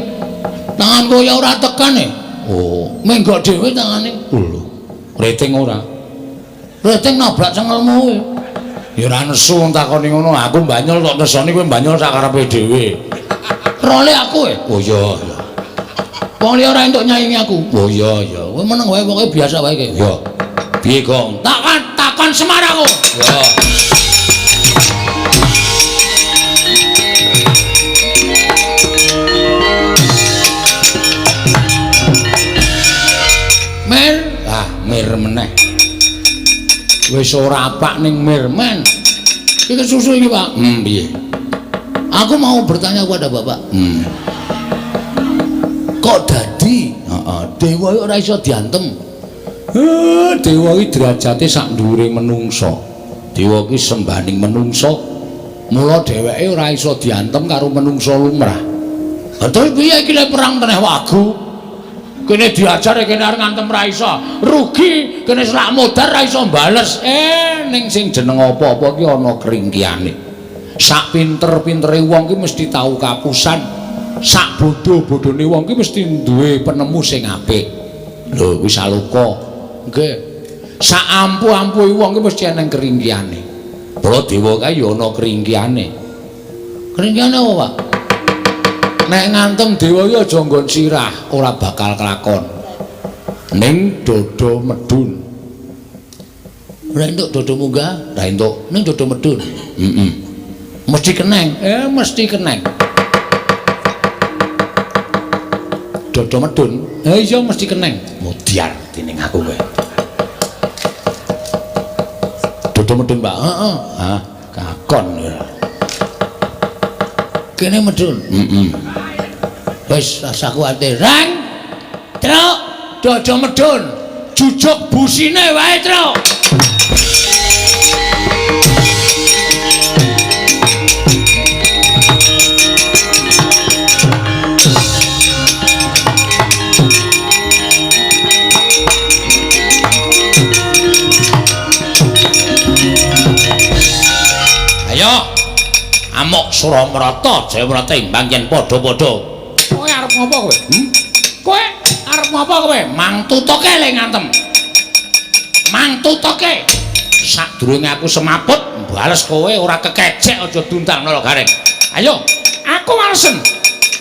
Tanganku ya ora tekan e. Oh, menggok dhewe tangane. Lho, rating ora. Rating nabrak cengelmu kowe. Ya ora nesu wong takoni ngono. Aku banyol tok nesoni kowe banyol sak karepe dhewe. Role aku e. Oh iya, iya. Wong liya ora entuk nyaingi aku. Oh iya, iya. Kowe meneng wae pokoke biasa wae iki. Iya. Piye, Gong? Takon, takon Semar aku. Iya. Mir, ah mir meneh. Wis ora apak ning mir men. Iki susu iki, Pak. Piye? Aku mau bertanya kepada Bapak. Kok dadi? Heeh, dewa ora iso diantem. Dewa iki derajate sak dhuwure menungsa. Dewa iki sembaning menungsa. Mula dheweke ora iso diantem karo menungsa lumrah. Lah terus piye iki lek perang teneh wagu? Kene diajar kene arep ngantem ra iso. Rugi, kene selak modar ra iso bales. Ning sing jeneng apa-apa ki ana kringkiane. Sak pinter-pintere wong ki mesti tau kapusan. Sak bodho-bodhone wong ki mesti duwe penemu sing apik. Lho kuwi saloka. Nggih. Sak ampuh-ampuhe wong ki mesti eneng keringkiane. Para dewa kae ya ana keringkiane. Keringkiane apa, Pak? Nek ngantem dewa ki aja nggon sirah, ora bakal kelakon. Ning dodo medun. Ora entuk dodo munggah, ora entuk. Ning dodo medun. Heeh. Mesti keneng. Mesti keneng. Dodo medun. Iya mesti keneng. Mudyar dening aku kowe. Dodo medun, Pak. Heeh. Hah, kakon ya. Kene medun. Heeh. Wis rasa kuwatir. Rang. Truk, dodo medun. Jujuk busine wae, Truk. Ayo. Amok Suramrata, Jayamrata imbang yen padha-padha. Kowe arep ngopo kowe? Kowe arep ngopo kowe? Mang tutuke le ngantem. Mang tutuke. Sadurunge aku semaput, bales kowe ora kekecek aja dundang nala gareng. Ayo, aku walesen.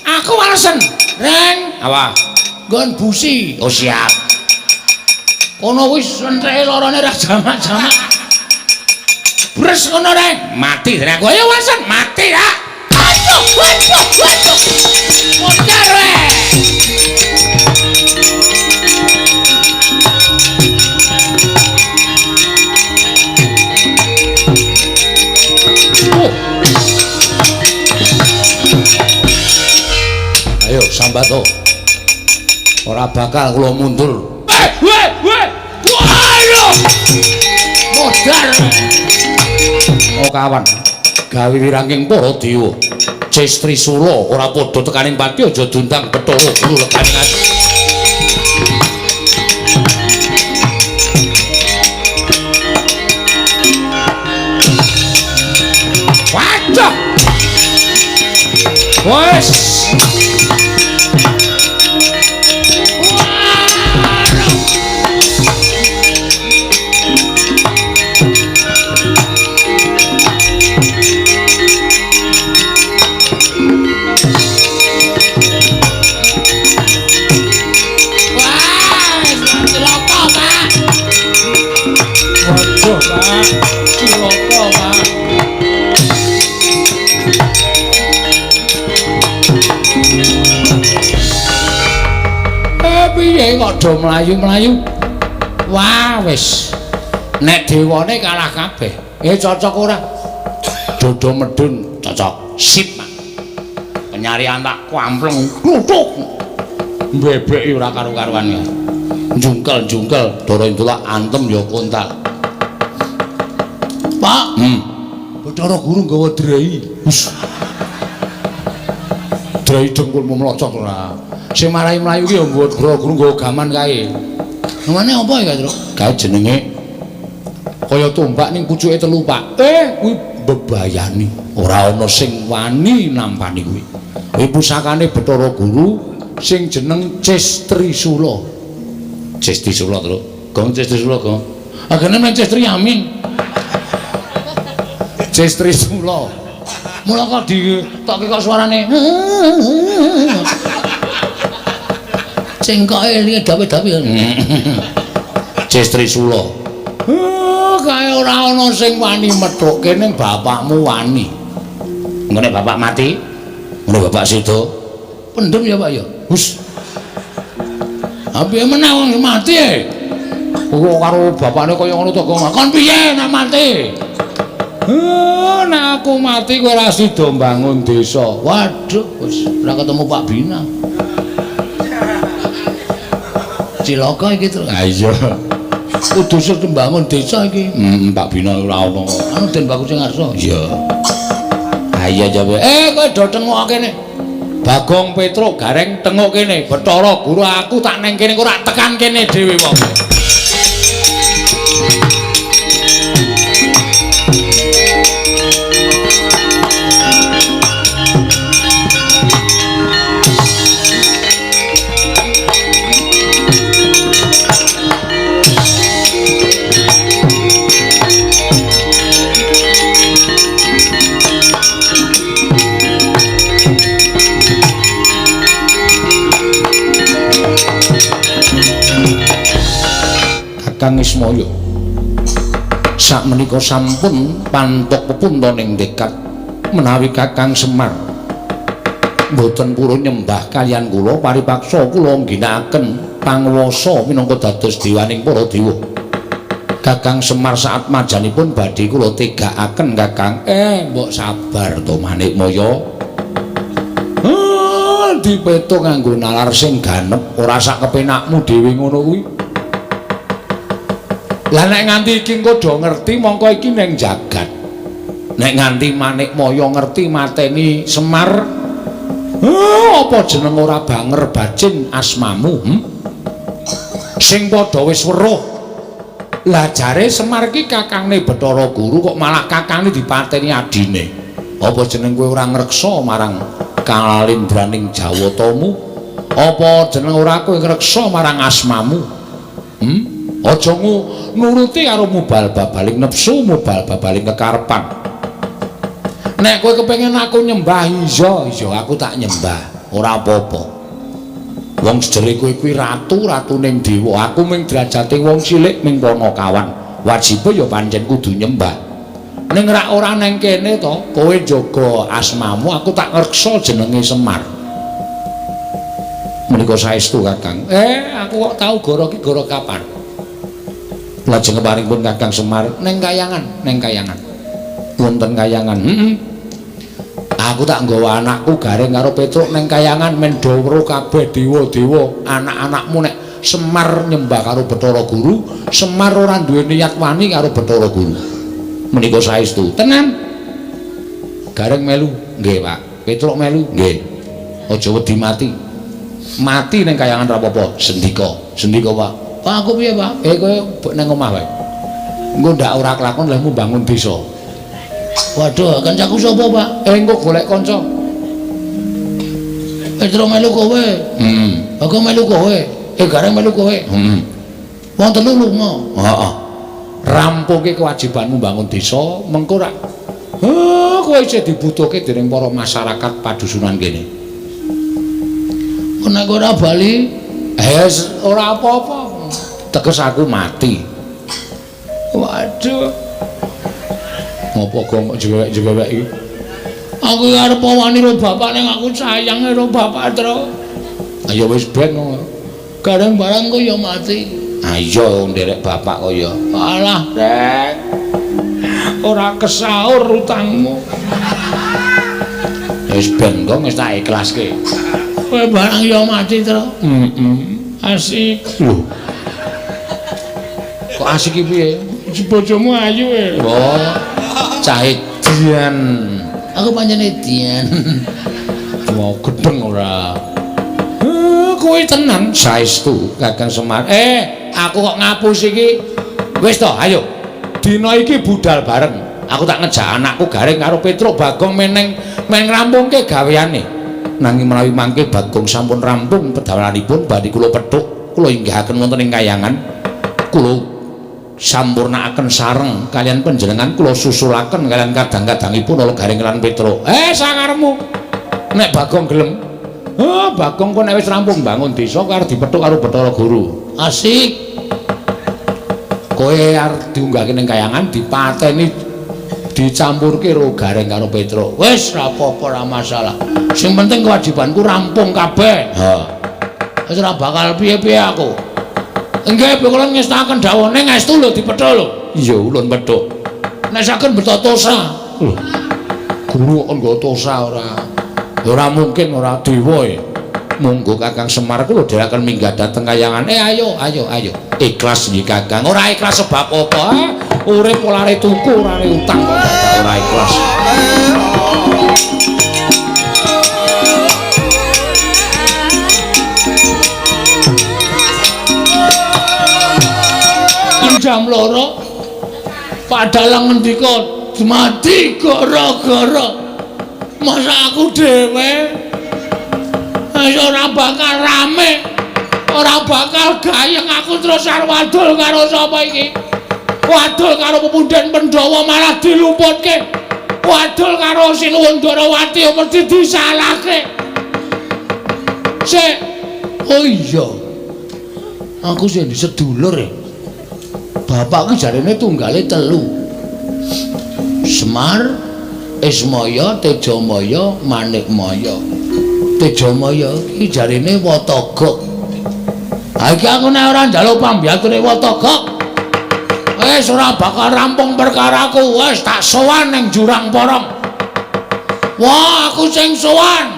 Aku walesen. Reng, apa? Nggon busi. Oh siap. Kono wis entreke lorone ra jamak-jamak. Bres ngono reng, mati dene aku. Ayo walesen, mati ya. Ayo, ayo, ayo. Modar wae. Ayo sambato. Ora bakal kula mundur. Weh, weh. Waduh. Modar. Oh kawan, gawe wirangking para dewa. Ces Trisula ora padha tekaning pati aja diundang Bathara Guru lekane ati. Waduh. Wes. Piye kok do mlayu-mlayu? Wah, wis. Nek dewane kalah kabeh. Cocok ora? Dodo medun cocok. Sip. Penyarian tak kampleng kluthuk. Mbebeki ora karu-karuan ya. Jungkel-jungkel Dara Indula antem ya kontal. Pak. Bathara Guru nggawa drei. Wis. Drei dengkulmu mlocot ora. Sing marai mlayu ki ya nggawa Bathara Guru nggawa gaman kae. Namane apa ya, Truk? Kae jenenge kaya tombak ning pucuke telu, Pak. Kuwi bebayani. Ora ana sing wani nampani kuwi. Kuwi pusakane Bathara Guru sing jeneng Ces Trisula. Ces Trisula, Truk. Gong Ces Trisula, Gong. Agene men Ces Triamin. Ces Trisula. Mula kok ditokke kok suarane. Cengkoke elinge dawe-dawe. Ces Trisula. Kae ora ana sing wani methukke ning bapakmu wani. Ngene bapak mati, ngene bapak sida. Pendem ya, Pak ya. Hus. Ha piye meneh wong mati e? Kok karo bapakne kaya ngono to, Kong. Kon piye nek mati? Nek aku mati kowe ora sida mbangun desa. Waduh, wis ora ketemu Pak Bina. Cilaka iki, Truk. Ha iya. Kudu mbangun desa iki. Pak Bina ora ono. Anu Den Bagong sing ngarsa. Iya. Ha iya jawe. Kowe do tengok kene. Bagong Petruk Gareng tengok kene. Bathara Guru aku tak neng kene ora tekan kene dhewe wong. Kakang Ismaya sakmenika sampun pantuk pepunta ning dekat menawi Kakang Semar mboten purun nyembah kaliyan kula paripaksa kula ngginakaken panguwasa minangka dados dewaning para dewa. Kakang Semar saat majanipun badhe kula tegakaken Kakang. Mbok sabar to Manikmaya. Dipetung nganggo nalar sing ganep ora sak kepenakmu dhewe ngono kuwi. Lah nek nganti iki engko do ngerti mongko iki ning jagat. Nek nganti Manikmaya ngerti mateni Semar, apa jeneng ora banger bacin asmamu? Sing padha wis weruh. Lah jare Semar iki kakangne Bathara Guru kok malah kakangne dipateni adine. Apa jeneng kowe ora ngreksa marang kalindraning Jawatamu? Apa jeneng ora kowe ngreksa marang asmamu? Aja nuruti karo mubal babaling nepsu, mubal babaling kekarepan. Nek kowe kepengin aku nyembah, iya, iya aku tak nyembah, ora apa-apa. Wong sejere kowe kuwi ratu, ratuning dewa, aku ming derajate wong cilik ming panakawan. Wajibe ya pancen kudu nyembah. Ning rak ora neng kene to, kowe njaga asmamu, aku tak ngreksa jenenge Semar. Menika saestu Kakang. Aku kok tau goro ki goro kapan? Lajeng keparingipun Kakang Semar neng kayangan, neng kayangan. Wonten kayangan. Aku tak nggawa anakku Gareng karo Petruk neng kayangan men do weruh kabeh dewa-dewa anak-anakmu nek Semar nyembah karo Bathara Guru, Semar ora duwe niat wani karo Bathara Guru. Menika saestu. Tenan. Gareng melu, nggih, Pak. Petruk melu, nggih. Aja wedi mati. Mati neng kayangan ra apa-apa, sendika. Sendika, Pak. Pak aku piye, Pak? Kowe nang omah wae. Engko ndak ora kelakon lehmu bangun desa. Waduh, kancaku sapa, Pak? Engko golek kanca. Petruk melu kowe. Heeh. Aku melu kowe. Gareng melu kowe. Heeh. Wong telu lunga. Heeh. Rampungke kewajibanmu bangun desa, mengko rak kowe isih dibutuhke dening para masyarakat padusunan kene. Nek ora bali, ora apa-apa. Teges aku mati. Waduh. Ngopo kok jewek-jewek iki? Aku arep wani karo bapak ning aku sayang karo bapak, Tru. Ayo wis ben. Gareng barang kok ya mati. Ayo nderek bapak kok ya. Alah, Rek. Ora kesaur utangmu. Wis ben kok wis tak ikhlaske. Kowe barang ya mati, Tru. Heeh. Asik. Lho. Kok asik iki piye? Bojomu ayu e. Oh, cah edian. Aku pancen edian. Mau gedeng ora? Kowe tenan saestu Kakang Semar. Aku kok ngapus iki. Wis to, ayo. Dina iki budal bareng. Aku tak ngejak anakku Gareng karo Petruk Bagong meneng men ngrampungke gaweane. Nanging menawi mangke Bagong sampun rampung pedamelanipun badhe kula petuk, kula inggihaken wonten ing kayangan. Kula sampurnakaken sareng kaliyan panjenengan, kula susulaken kaliyan kadang-kadangipun ala Gareng lan Petruk. Sakarepmu. Nek Bagong gelem. Bagong kok nek wis rampung bangun desa arep dipethuk karo Bathara Guru. Asik. Kowe arep diunggahke ning kayangan dipateni dicampurke karo Gareng karo Petruk. Wis ora apa-apa, ora masalah. Sing penting kewajibanku rampung kabeh. Ha. Wis ora bakal piye-piye aku. Nggih, kula ngestaken dawuh ning estu lho dipethuk lho. Iya, ulun pethuk. Nek saged beto tosa. Lho. Guru kok nggo tosa ora? Ora mungkin ora dewa e. Monggo Kakang Semar kula dherekaken minggah dhateng kayangan. Ayo ayo ayo. Ikhlas nggih Kakang. Ora ikhlas sebab apa? Urip ora tuku, ora utang kok dadak ora ikhlas. Jam 2 Pak Dalang ngendika mati gara-gara masa aku dhewe wis ora bakal rame, ora bakal gayeng aku terus arep wadul karo sapa iki? Wadul karo pepunden Pandhawa malah dilumputke. Wadul karo Sinuwun Darawati mesti disalahke. Sik, oh iya. Aku sing sedulur e. Bapakku jarene tunggale 3. Semar, Ismaya, Tejamaya, Manikmaya. Tejamaya iki jarene Watagok. Ha iki aku nek ora njaluk pambiyature Watagok, wis ora bakal rampung perkaraku. Wis tak sowan ning Jurang Porong. Wah, aku sing sowan.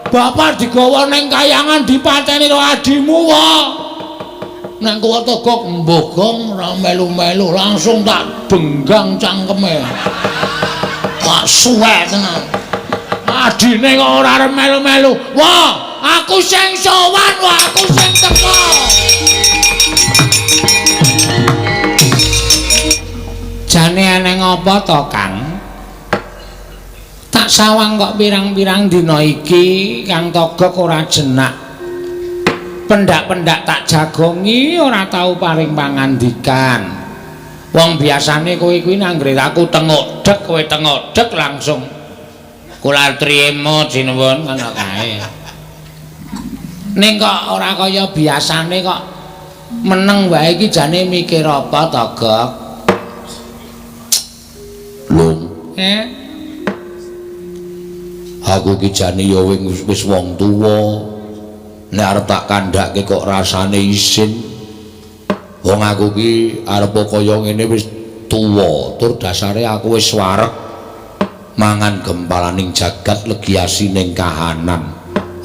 Bapak digawa ning kayangan dipateni karo adimu wah. Nang Watagok mbogong ora melu-melu, langsung tak benggang cangkeme. Wah, suwe tenan. Adine kok ora arep melu-melu. Wah, aku sing sowan, wah aku sing teko. Jane aneng apa to, Kang? Tak sawang kok pirang-pirang dina iki Kang Togok ora jenak. Pendak-pendak tak jagongi ora tau paring pangandikan. Wong biasane kowe kuwi nanggre aku tengok dek, kowe tengok dek langsung kula trimo sinuwun ngono kae. Ning kok ora kaya biasane kok meneng wae iki jane mikir apa to, Gok? Lung. Aku iki jane ya wis wong tuwa. Nek arep tak kandhake kok rasane isin. Wong aku ki arep kaya ngene wis tuwa, tur dasare aku wis wareg mangan gempalaning jagat legi asining kahanan.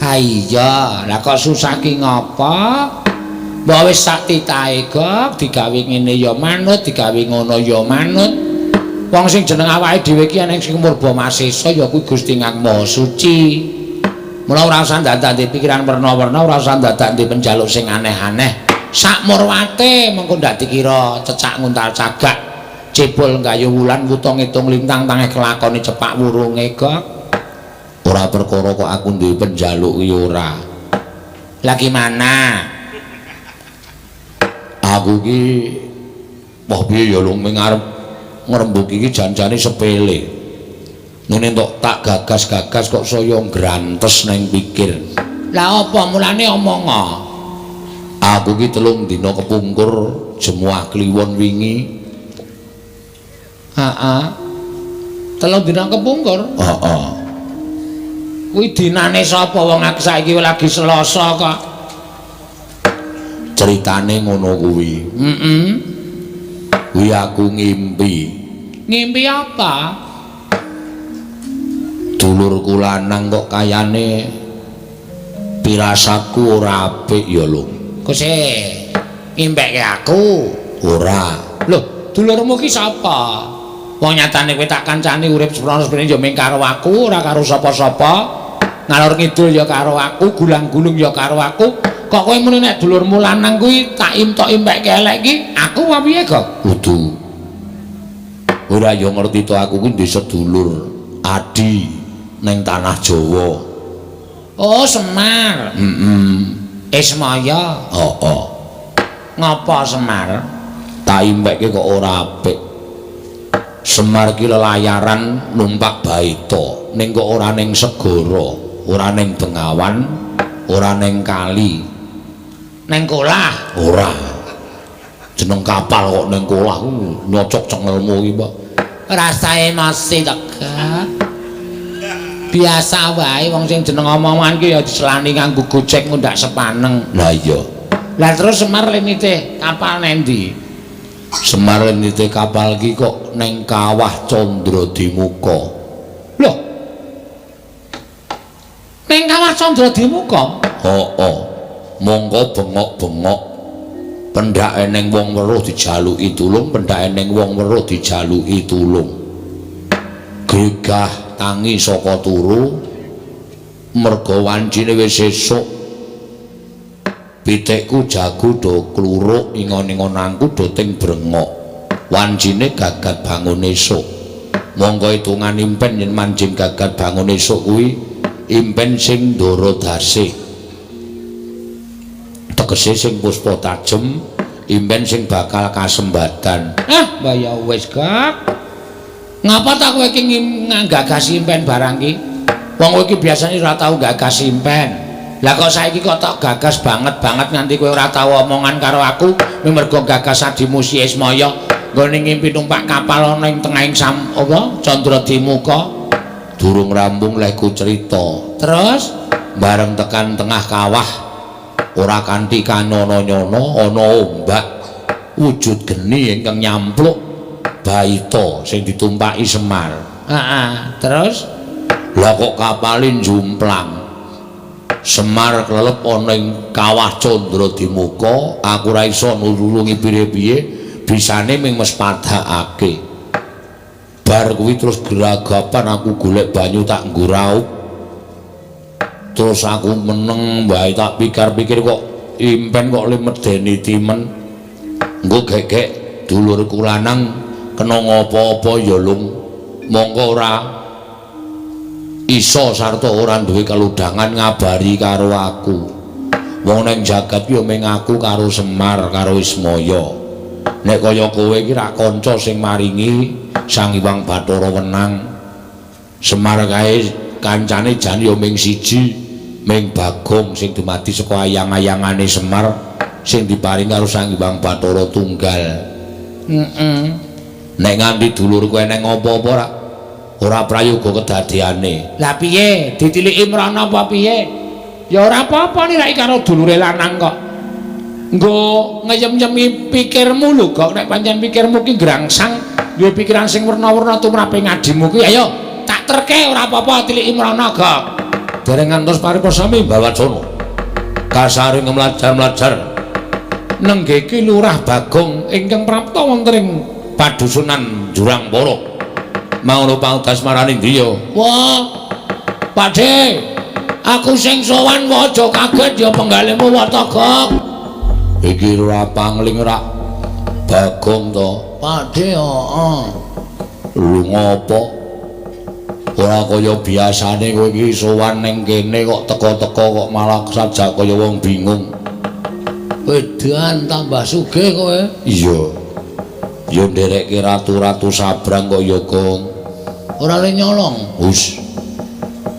Ha iya, lah kok susah ki ngapa? Mbok wis sak titahe Gok, digawe ngene ya manut, digawe ngono ya manut. Wong sing jeneng awake dhewe ki ana sing murba masesa ya kuwi Gusti Kang Maha Suci. Mula ora usah dadak ndek pikiran werna-werna, ora usah dadak ndek penjaluk sing aneh-aneh. Sak murwate mengko ndak dikira cecak nguntal cagak, cebol nggayu wulan wuta ngitung lintang tangeh kelakone cepak wurunge Gok. Ora perkara kok aku duwe penjaluk ki ora. Lah gimana? Aku ki wah piye ya lung arep ngrembug iki janjane sepele. Ngene entuk tak gagas-gagas kok saya ngrantes nang pikir. Lah apa mulane omong? Aku ki 3 dina kepungkur jemuah kliwon wingi. Heeh. 3 dina kepungkur? Heeh. Kuwi dinane sapa wong aku saiki lagi Selasa kok. Ceritane ngono kuwi. Heeh. Kuwi aku ngimpi. Ngimpi apa? Dulurku lanang kok kayane pirasaku ora apik ya lho. Kok sih ngimpekke aku? Ora. Lho, dulurmu ki sapa? Wong nyatane kowe tak kancani urip seprono-seprene ya mung karo aku, ora karo sapa-sapa. Ngalor ngidul ya karo aku, gulang-gulung ya karo aku. Kok kowe muni nek dulurmu lanang kuwi tak imtok impekke elek ki, aku apa piye, Gok? Kudu. Ora ya ngerti to aku kuwi ndek sedulur adi ning tanah Jawa. Oh, Semar. Heeh. Ismaya. Heeh. Ngapa Semar? Tak impekke kok ora apik. Semar ki lelayaran numpak baita, ning kok ora ning segara, ora ning bengawan, ora ning kali. Ning kolah? Ora. Jeneng kapal kok ning kolah ku nyocok cengelmu ki, Pak. Rasa emosi to, Gak. Biasa wae wong sing jeneng omongan ki ya diselani nganggo gojek ngundak sepaneng. Lah iya. Lah terus Semar nitih kapal nendi? Semar nitih kapal ki kok ning Kawah Candradimuka. Loh. Ning Kawah Candradimuka? Heeh. Mongko bengok-bengok. Pendhake ning wong weruh dijaluki tulung, pendhake ning wong weruh dijaluki tulung. Gregah tangi saka turu. Merga wancine wis esuk. Pitikku jago do kluruk, ingon-ingonanku do ting brengok. Wancine gagat bangun esuk. Mongko hitungan impen yen manjing gagat bangun esuk kuwi impen sing ndara dasih. Tegese sing puspa tajem, impen sing bakal kasembadan. Ah, mbah ya wis, Gak. Ngapa ta kowe iki nggagasi impen barang ki? Wong kowe iki biasane ora tau gagas impen. Lah kok saiki kok tok gagas banget-banget nganti kowe ora tau omongan karo aku, mergo gagas adimu si Ismaya nggone ngimpi numpak kapal ana ing tengahing sam apa Candradimuka. Durung rampung lehku crita. Terus bareng tekan tengah kawah ora kanthi kanyono-nyono ana ombak wujud geni ingkang nyampluk baita sing ditumpaki Semar. Heeh, terus lah kok kapale njumplang. Semar klelep ana ing Kawah Candradimuka, aku ora iso nulungi piye-piye, bisane ming mespadakake. Bar kuwi terus geragapan aku golek banyu tak nggo raup. Terus aku meneng wae tak pikir-pikir kok impen kok le medeni timen. Engko gek-gek dulurku lanang kena ngopo-apa ya lung. Mongko ora iso sarta ora duwe keludangan ngabari karo aku. Wong nang jagat ya mung aku karo Semar karo Ismaya. Nek kaya kowe iki rak kanca sing maringi Sang Hyang Bathara wenang. Semar kae kancane jan ya mung siji, mung Bagong sing dumadi saka ayang-ayangane Semar sing diparing karo Sang Hyang Bathara tunggal. Heeh. Nek nganti dulurku eneng apa-apa rak ora prayoga kedadeane. Lah piye? Ditiliki mrana apa piye? Ya ora apa-apa nek karo dulure lanang kok. Nggo ngeyem-yemi pikirmu lho, Gok. Nek pancen pikirmu ki ngrangsang, duwe pikiran sing werna-werna tumrape ngadimu kuwi, ayo tak terke ora apa-apa tiliki mrana, Gok. Dereng ngantos paripasami Mbah Wacana. Kasaring mlajar-mlajar nenggih Ki Lurah Bagong ingkang prapta wonten ing padusunan Jurang Poro. Mangono paudas marani ndi ya? Wah. Pakde, aku sing sowan wae aja kaget ya penggalihmu wata, Gok. Iki ora pangling rak Bagong to. Pakde, heeh. Lho ngopo? Ora kaya biasane kowe iki sowan ning kene kok teka-teka kok malah sajak kaya wong bingung. Wedan tambah sugih kowe. Iya. Ya nderekke ratu-ratu sabrang kok ya, Gong. Ora le nyolong. Hus.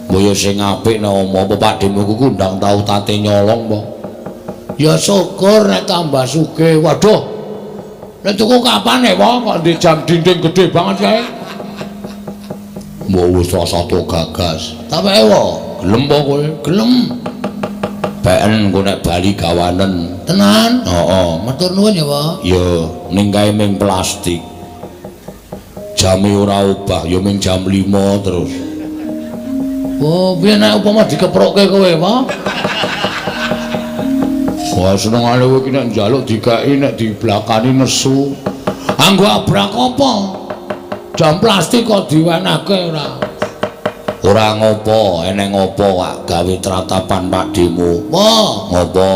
Mbok ya sing apik nek omong apa Pakdemu ku ndang tau tate nyolong apa? Ya syukur nek tambah sugih. Waduh. Nek tuku kapan e, Wong? Kok ndek jam dinding gede banget kae. Mbok wis rasa to gagas. Ta ewa, gelem apa kowe? Gelem. Beken engko nek bali gawanen. Tenan? Heeh. Matur nuwun ya, Pak. Ya, ning kae ming plastik. Jame ora obah, ya ming jam 5 terus. Oh, piye nek upama dikeprokke kowe, Pak? Wah, senengane kowe iki nek njaluk dikeki nek diblakani nesu. Anggo abrak apa? Jam plastik kok diwenehke ora? Ora ngopo, eneng ngopo kok gawe tratapan Pakdemu. Wah, ngopo?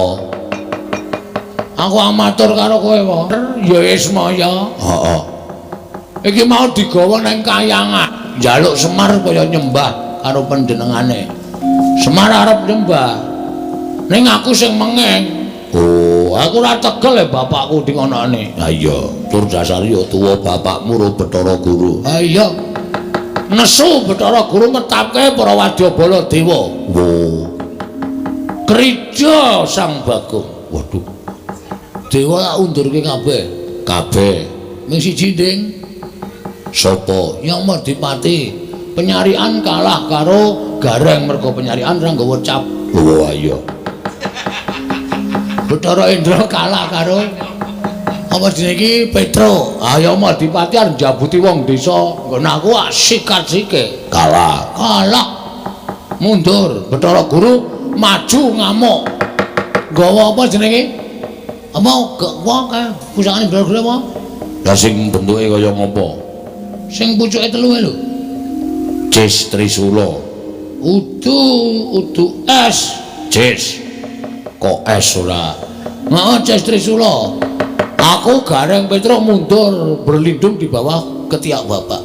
Aku amatur karo kowe, Pak. Ya Ismaya. Heeh. Iki mau digawa nang kayangan, njaluk Semar kaya nyembah karo panjenengane. Semar arep nyembah. Ning aku sing mengeng. Oh, aku ora tegel e bapakku di ngonone. Ha iya, tur dasare ya tuwa bapakmu ro Bathara Guru. Ha iya. Nesu Bathara Guru ngetapke para wadyabala dewa. Wo. Krija Sang Bagong. Waduh. Dewa tak undurke kabeh. Kabeh. Ming siji, Ding. Sapa? Yang Madipati. Penyarian kalah karo Gareng mergo penyarian ora nggawa cap. Oh iya. Bathara Indra kalah karo apa jenenge iki Petro. Ayo Madipati arep njabuti wong desa. Nggon aku sikat sike. Kalah. Kalah. Mundur, Bathara Guru maju ngamuk. Nggawa apa jenenge? Apa wong kae pusakane Bathara Guru apa? Lah sing bentuke kaya ngopo? Sing pucuke telu lho. Cis Trisula. Udu udu es. Cis. Kok es ora? Heeh, Cis Trisula. Aku Gareng Petruk mundur berlindung di bawah ketiak bapak.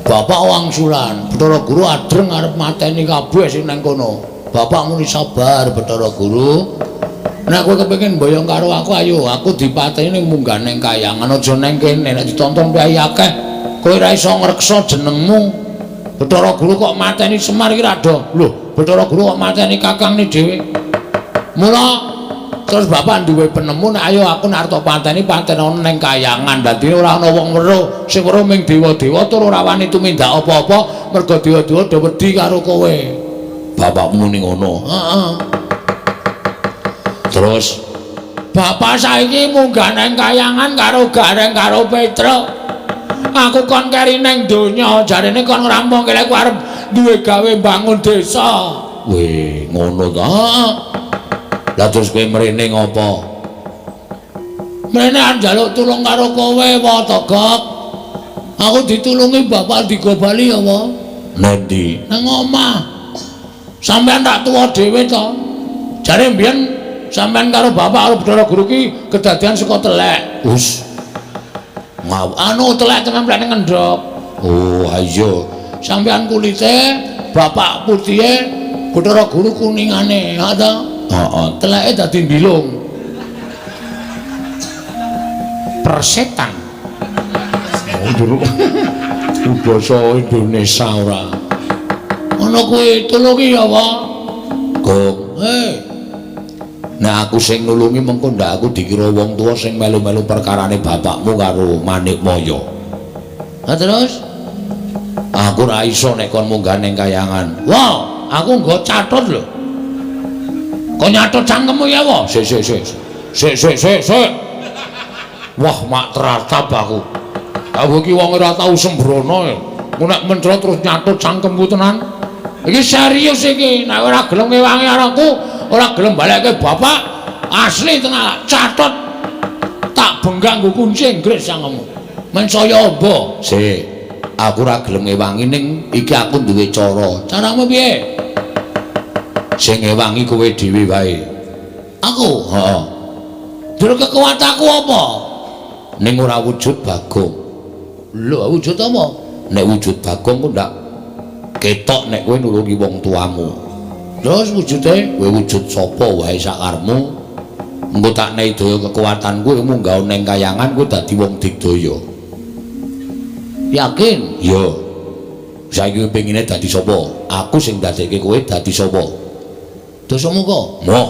Bapak wangsulan, Bathara Guru adreng arep mateni kabeh sing nang kono. Bapak muni sabar Bathara Guru. Nek kowe kepengin mboyong karo aku ayo, aku dipateni ning munggah ning kayangan aja nang kene nek ditonton piye akeh. Kowe ora iso ngreksa jenengmu. Bathara Guru kok mateni Semar iki ra do. Lho, Bathara Guru kok mateni kakangne dhewe. Mula terus bapak duwe penemu nek ayo aku nek arep pateni paten ana ning kayangan. Dadi ora ana wong weruh, sing weruh ming dewa-dewa tur ora wani tumindak apa-apa mergo dewa-dewa do wedi karo kowe. Bapakmu muni ngono. Heeh. Terus bapak saiki munggah nang kayangan karo Gareng karo Petruk. Aku kon keri nang donya, jarene kon ngrampungke lek arep duwe gawe bangun desa. Weh, ngono ta? Heeh. Lah terus kowe mrene ngopo? Mrene arep njaluk tulung karo kowe, wa Togok. Aku ditulungi bapak digo bali ya, wa. Nendi? Nang omah. Sampeyan tak tuwa dhewe to. Jare mbiyen sampeyan karo bapak karo Bathara Guru ki kedadian saka telek. Us. Ngaw. Anu telek tenan plek ngendhok. Oh, ayo. Sampeyan kulite, bapak putihe, Bathara Guru kuningane, ha ta? Heeh. Teleke dadi mbilung. Persetan. Oh, jero. Basa Indonesia ora. Ngono kuwi tulungi ya, Pak. Gong. Hei. Nek aku sing nulungi mengko ndak aku dikira wong tuwa sing melu-melu perkarane bapakmu karo Manikmaya. Lah terus aku ora iso nek kon munggah ning kayangan. Wah, aku nggo catut lho. Kok nyatut cangkemmu ya, wa? Sik sik sik. Sik sik sik sik. Wah, mak teratap aku. Aku iki wong ora tau sembrono. Ku nek mencrot terus nyatut cangkemku tenan. Iki serius iki, nek ora gelem ngewangi aku, ora gelem balekke bapak, asli tenan catut tak benggak nggo kunci Inggris cangkemmu. Men saya amba. Sik, aku ora gelem ngewangi ning iki aku duwe cara. Caramu piye? Sing ngewangi kowe dhewe wae. Aku? Heeh. Jero kekuatanku apa? Ning ora wujud Bagong. Lho, wujud apa? Nek wujud Bagong ku ndak ketok nek kowe nulungi wong tuamu. Terus wujude kowe wujud sapa wae sakarmu. Engko tak nehi daya kekuatanku kowe munggah ning kayangan kowe dadi wong digdaya. Yakin? Iya. Saiki pengine dadi sapa? Aku sing dadekke kowe dadi sapa? Dasamuka. Moh.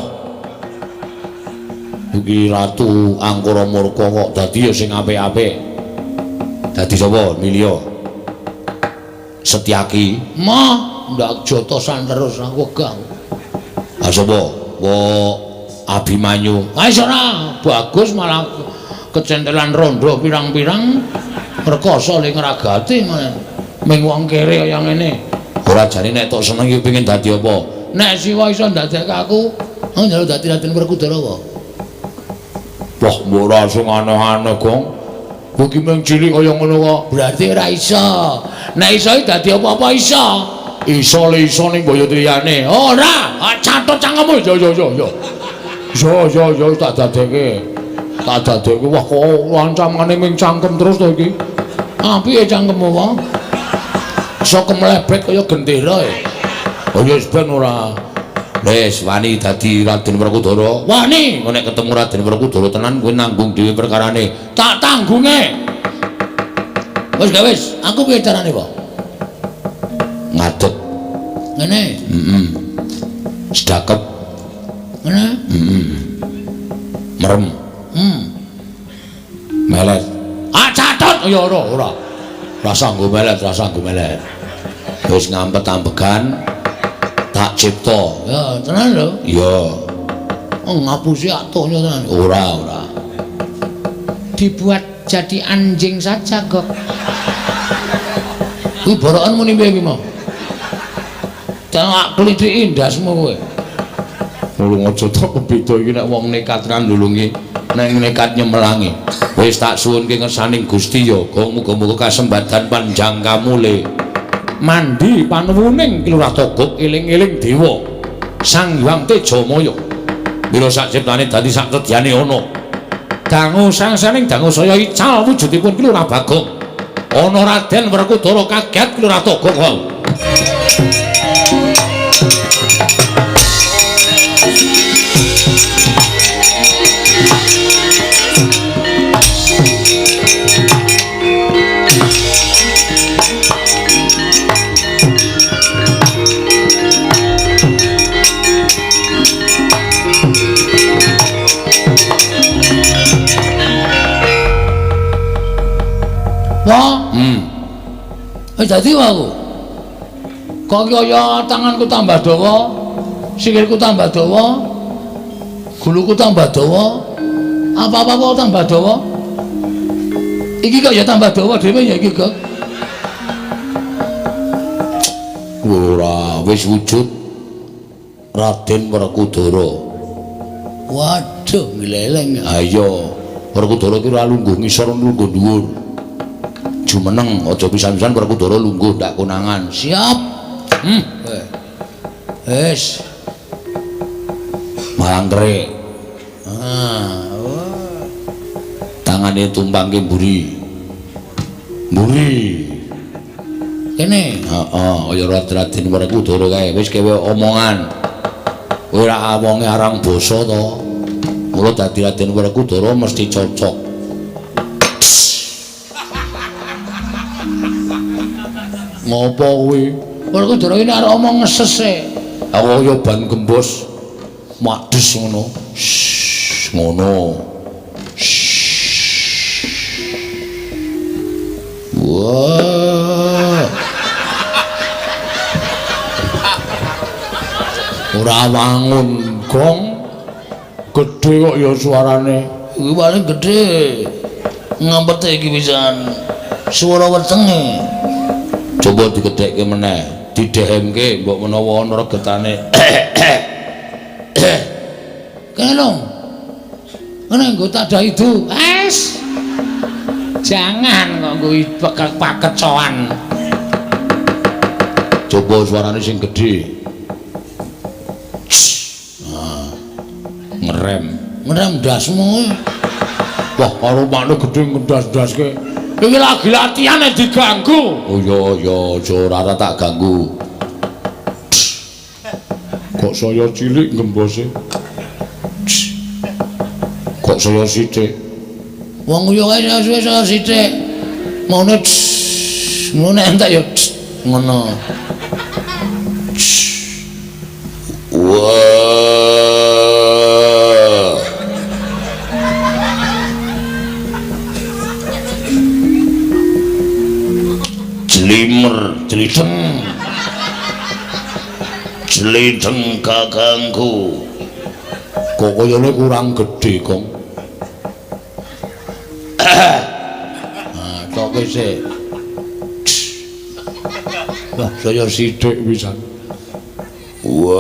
Iki Ratu Angkara Murka kok dadi ya sing apik-apik. Dadi sapa, Milya? Setyaki. Moh, ndak jotosan terus aku wegah. Ha sapa? Wo Abimanyu. Ha iso ora, bagus malah kecentelan rondo pirang-pirang rekoso le ngragati ming wong kere kaya ngene. Ora jane nek tok seneng iki pengin dadi apa? Nek siwa iso ndadekke aku, aku njaluk dadi Raden Werkudara wae. Wah, mbok ora sing aneh-aneh, Gong. Kowe iki mung cilik kaya ngono kok. Berarti ora iso. Nek iso iki dadi apa-apa iso. Iso le iso ning boyo liyane. Ora, catut cangkemmu. Yo yo yo yo. Yo yo yo tak dadekke. Tak dadekke. Wah, kok ancamane ming cangkem terus to iki. Ah, piye cangkemmu wae? Iso kemlebet kaya gendera e. Oh ya wis ben ora. Wis wani dadi Raden Werkudara. Wani. Engko nek ketemu Raden Werkudara tenan kowe nanggung dhewe perkarane. Tak tanggunge. Wis gak wis, aku piye carane, Pak? Ngadeg. Ngene. Heeh. Sedakep. Ngene. Heeh. Merem. Melet. Ah, catut. Ya ora, ora. Rasa nggo melet, rasa nggo melet. Wis ngampet-ambegan. Tak cipta. Ya, tenan lho. Iya. Oh, ngapusi atuhnya tenan. Ora, ora. Dibuat jadi anjing saja, Gok. Kuwi borokan muni piye iki mau? Tak klithiki ndasmu kowe. Mulung aja tok beda iki nek wong nekat ra ndulungi, nek nekat nyemelangi. Wis tak suwunke ngersaning Gusti ya, Gong muga-muga kasembadan panjang kamule. Mandi panuwuning Ki Lurah Togog eling-eling dewa Sang Hyang Tejamaya. Mila sak ciptane dadi sak tedyane ana. Dangu sangsaning dangu saya ical wujudipun Ki Lurah Bagong. Ana Raden Werkudara kaget Ki Lurah Togog wau. Wah. Wis dadi aku. Kok kaya tanganku tambah dawa, sikilku tambah dawa, guluku tambah dawa, apa-apa kok tambah dawa. Iki kok ya tambah dawa dhewe ya iki kok. Ora, wis wujud Raden Werkudara. Waduh, ngleleng. Ayo, Werkudara ki ora lungguh ngisor lungguh dhuwur. Jumeneng aja pisan-pisan Werkudara lungguh ndak konangan. Siap. Wis. Mangkre. Ah, oh. Tangane tumpangke mburi. Mburi. Kene. Heeh, kaya Raden Werkudara kae wis kewe omongan. Kowe ora wonge arang basa to. Mula dadi Raden Werkudara mesti cocok. Ngopo kuwi? Werkudara ini arep omong ngeses e. Aku kaya ban gembos. Mades ngono. Shh, ngono. Shh. Wah. Ora wangun gong. Gedhe kok ya suarane. Iki paling gedhe. Ngampete iki pisan. Suara wetenge. Coba digedhekke meneh, didehemke mbok menawa ana regetane. Kene lho. Kene nggo tadah idu. Es. Jangan kok nggo pakecoan. Coba suarane sing gedhe. Nah, ngerem. Ngerem ndasmu. Wah, karo makne gedhe ngendas-ndaske. Iki lagi latihan diganggu. Oh iya iya, aja ora tak ganggu. Kok saya cilik ngembose. Kok saya sithik. Wong yo kae suwe saya sithik. Maune ngono nek entek ya ngono. Wah. Jlimer, jlideng. Jlideng kakangku. Kok kayane kurang gedhe, Kong. Nah, toke sik. Wah, saya sithik pisan. Wah.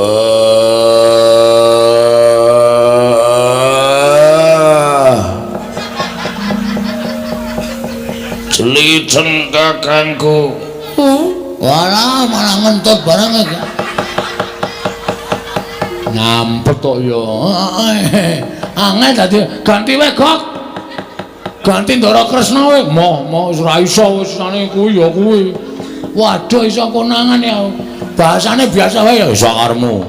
Jlideng kakangku. Walah, malah ngentut barang iki. Ngampet kok ya. Angel dadi ganti wae, Gok. Ganti Ndara Kresna wae. Moh, moh wis ora iso wis sane kuwi ya kuwi. Waduh iso konangan ya. Bahasane biasa wae ya iso karepmu.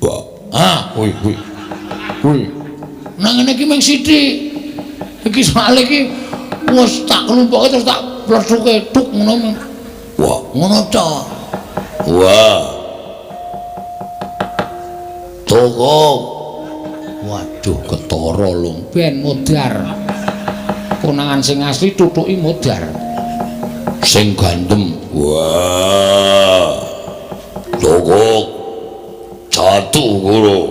Wah, ah, kuwi kuwi. Kuwi. Nang ngene iki mung sithik. Iki soalé iki wis tak klumpuke terus tak plethuke tuk ngono. Wah, ngono ta. Wah. Togok. Waduh, ketara lho. Ben modar. Konangan sing asli tutuki modar. Sing gandem. Wah. Togok. Jatuh guru.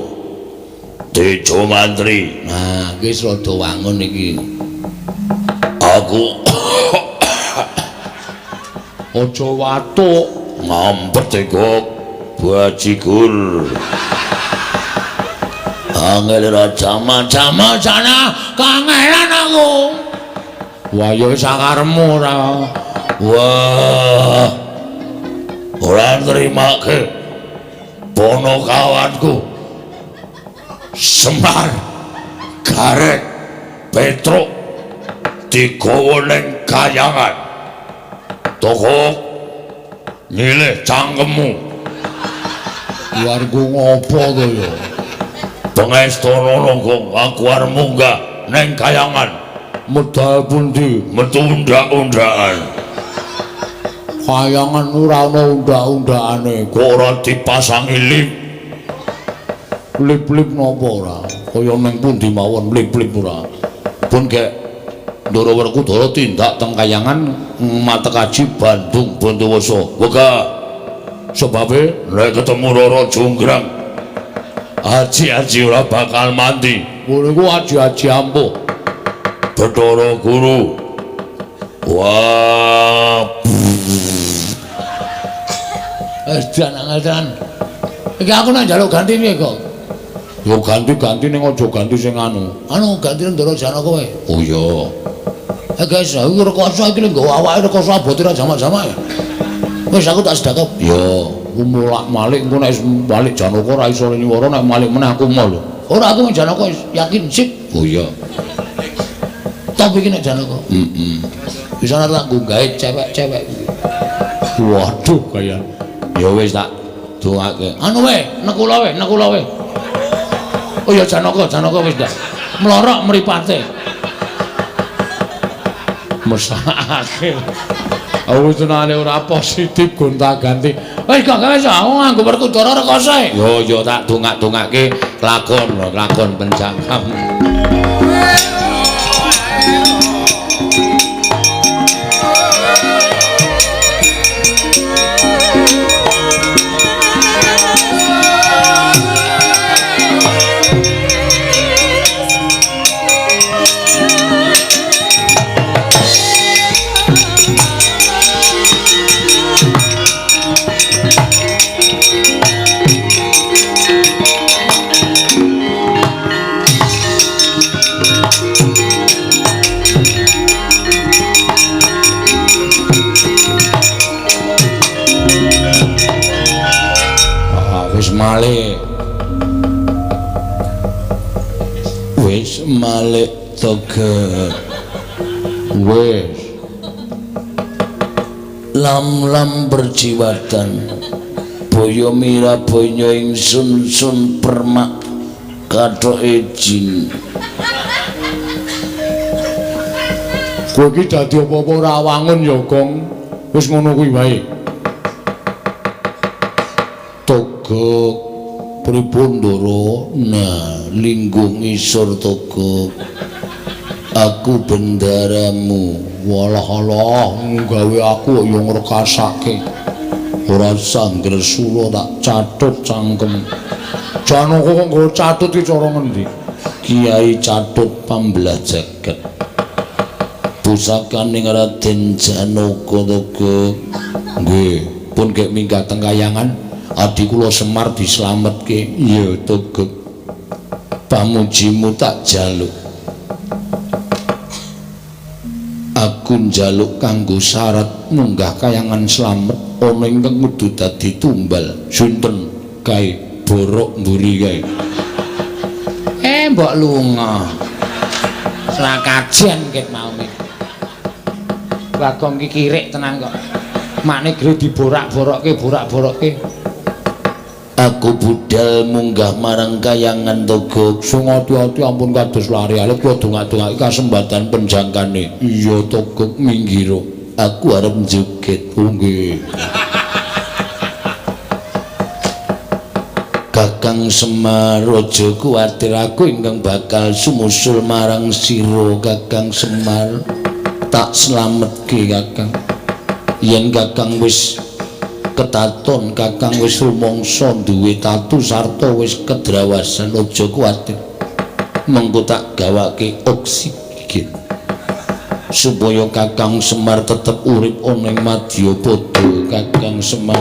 Tejo Mantri. Nah, iki wis rada wangun iki. Aku aja watuk. Ngampet kok bajigur. Angel ra jama-jama jana kangelan aku. Wah ya wis sakaremu ora. Wah. Ora nrimake ponokawanku. Semar, Gareng, Petruk digawa ning kayangan. Tokok nyilih cangkemmu. Warga ngopo to ya? Pengestana Gong, aku arep munggah ning kayangan. Medal pundi? Metu undak-undakan. Kayangan ora ana undak-undakane. Kok ora dipasangi lip? Lip-lip napa ora? Kaya ning pundi mawon lip-lip ora. Pun gek Ndara Werkudara tindak teng kayangan matekaji Bandung Bondowoso. Wegah. Sebabe nek ketemu Rara Jonggrang, aji-aji ora bakal mandi. Ngono iku aji-aji ampuh. Bathara Guru. Wah. Edan angelan. Iki aku nek njaluk ganti piye kok? Ya ganti-ganti ning aja ganti sing anu. Anu ganti Ndara Janaka wae. Oh iya. Guys, aku rekoso iki lho nggawa awake rekoso abote ra jamak-jamak. Wis aku tak sedekap. Ya, aku molak-malik engko nek balik Janaka ora iso nyuwara nek malik meneh aku mau lho. Ora aku Janaka yakin sip. Oh iya. Tapi iki nek Janaka. Heeh. Bisa tak nggae cewek-cewek. Waduh kaya. Ya wis tak dongake. Anu wae, nekula wae, nekula wae. Oh ya Janaka, Janaka wis dah. Mlorok mripate. Mesake. Aku tenane ora positif gonta-ganti. Wis gak wis aku nganggo Werkudara rekoso. Yo yo tak dongak-dongake lakon, lakon penjakam. Malik wis malik toge wis lam-lam berjiwatan boyo mira boyo ingsun sun permak kathoke jin. Kowe iki dadi apa-apa ora wangun ya Gong, wis ngono kuwi wae. Togok pripun Ndara? Nah, lingguh ngisor Togok. Aku bendaramu. Walah alah, gawe aku kok ya ngrekasake. Ora sanggresula tak catut cangkem. Janaka kok nggo catut iki cara ngendi? Kiai Catut pambelah jagat. Pusakaning Raden Janaka Togok. Nggih, pun gek minggat teng kayangan. Adi kula Semar dislametke. Iya Togok, pamujimu tak jaluk. Aku njaluk kanggo syarat munggah kayangan slamet ana ingkang kudu dadi tumbal. Sinten kae borok mburi kae? Mbok lunga. Selakajen ket mau iki. Bagong ki kirik tenan kok. Makne gre diborak-borokke, borak-borokke. Aku budal munggah marang kayangan Togok. Sing ati-ati ampun kados lari alit kula dongak-dongake kasembatan penjangkane. Iya Togok minggiro. Aku arep njoget. Oh nggih. Kakang Semar aja kuwatir, aku ingkang bakal sumusul marang sira Kakang Semar. Tak slametke Kakang. Yen Kakang wis ketaton, Kakang wis rumangsa duwe tatu sarta wis kedrawasan, aja kuwatir. Mengko tak gawake oksigen. Supaya Kakang Semar tetep urip ana ing Madyapada. Kakang Semar.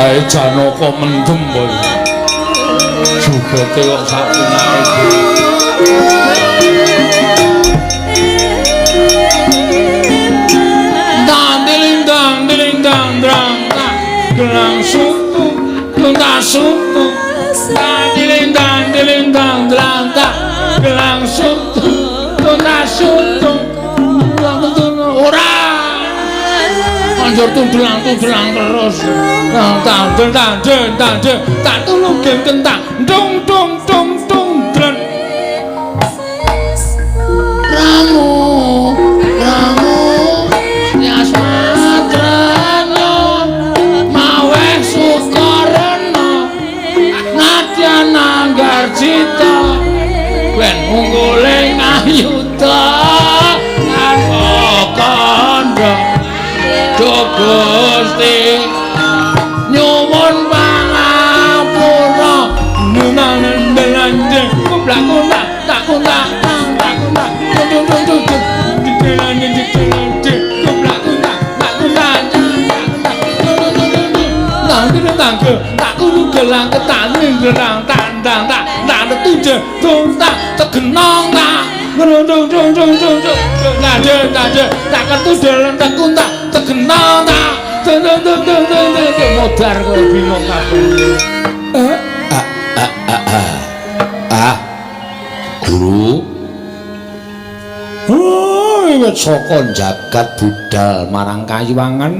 Ae Janaka mendem kowe. Jogete kok sak punake. Gelang sutu, tuntas sutu, dandilindang dilindang dranta, gelang sutu, tuntas sutu, ora, anjur tundulang tundulang terus, tang tang tang tang tang tulung gentang, dung dung dung dung dren, ramu ramu, Cita ben unggule ngayuda tanpa kandha. Duh Gusti nyuwun pangapura nunan belanje kublak kuntak tak kuntak tak kuntak dung dung dung dung didelane didelane kublak kuntak tak kuntak dung dung dung dung nang nang tak kudu gelang ketan gelang tandang tak tung tak tegenong tak dung dung dung dung dung dung tak ketu dalan tak kuntak tegenong tak dung dung dung dung dung modar kowe bingung kabeh. Guru wiwit saka jagat budal marang kayiwangan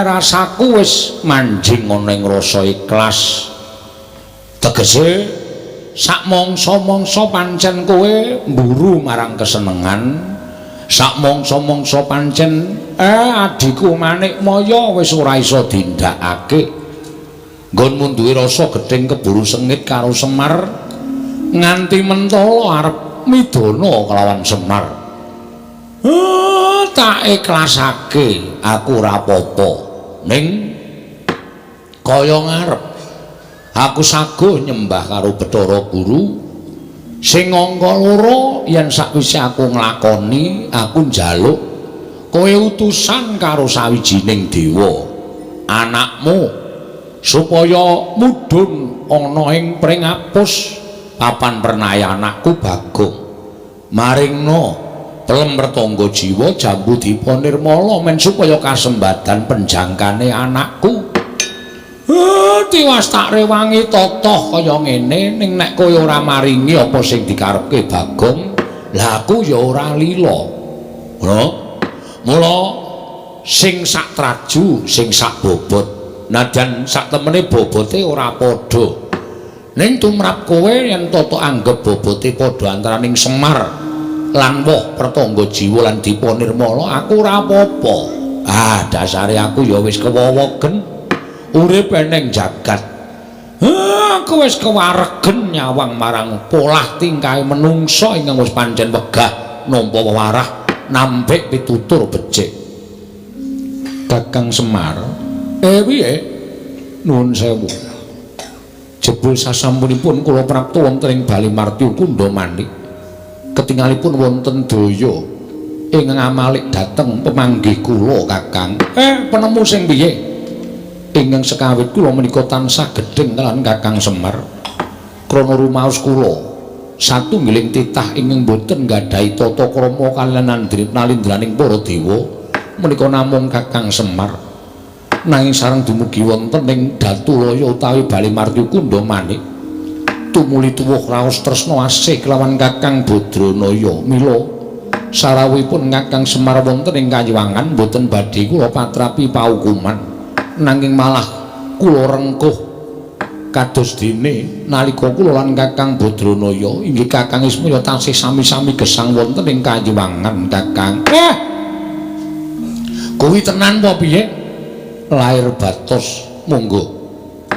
rasaku wis manjing ana ing rasa ikhlas. Tegese sak mangsa-mangsa pancen kowe mburu marang kesenengan, sak mangsa-mangsa pancen adhiku Manikmaya wis ora iso dindakake. Nggonmu duwe rasa gething keburu sengit karo Semar nganti mentala arep midana kelawan Semar. Tak ikhlasake aku ora apa-apa, ning kaya ngarep aku saguh nyembah karo Bathara Guru sing angka loro yen sakwise aku nglakoni aku njaluk kowe utusan karo sawijining dewa anakmu supaya mudhun ana ing pringapus papan pernaya anakku Bagong maringna pelem pertangga jiwa jambu dipa nirmala men supaya kasembadan penjangkane anakku. Tiwas tak rewangi totoh kaya ngene ning nek kowe ora maringi apa sing dikarepke Bagong, lah aku ya ora lila. Ngono. Mula sing sak traju, sing sak bobot, nadyan sak temene bobote ora padha. Ning tumrap kowe yen toto anggep bobote padha antaraning Semar lan woh pertangga jiwa lan Dipa Nirmala, aku ora apa-apa. Ah, dasare aku ya wis kewowogen urip eneng jagat. Aku wis kewaregen nyawang marang polah tingkahe menungsa ingkang wis pancen wegah nampa wewarah nambik pitutur becik. Kakang Semar, piye? Nuwun sewu. Jebul sasampunipun kula prapta wonten ing Bali Martya Kundha Manik. Ketingalipun wonten daya ingkang amalik dhateng pemanggih kula, Kakang. Penemu sing piye? Ingkang sekawit kula menika tansah gedheng kaliyan Kakang Semar. Krana rumaos kula satunggiling titah ingkang boten nggadahi tata krama kaliyan nalindraning para dewa menika namung Kakang Semar. Nanging sareng dumugi wonten ing Datulaya utawi Bali Martya Kundha Manik Tumuli tuwuh raos tresna asih kelawan Kakang Badranaya. Mila sarawuhipun Kakang Semar wonten ing Kayiwangan boten badhe kula patrapi paukuman, nanging malah kula rengkuh kados dene nalika kula lan Kakang Badranaya inggih Kakang Ismaya tasih sami-sami gesang wonten ing Kayiwangan Kakang. Kuwi tenan apa piye? Lair batos monggo.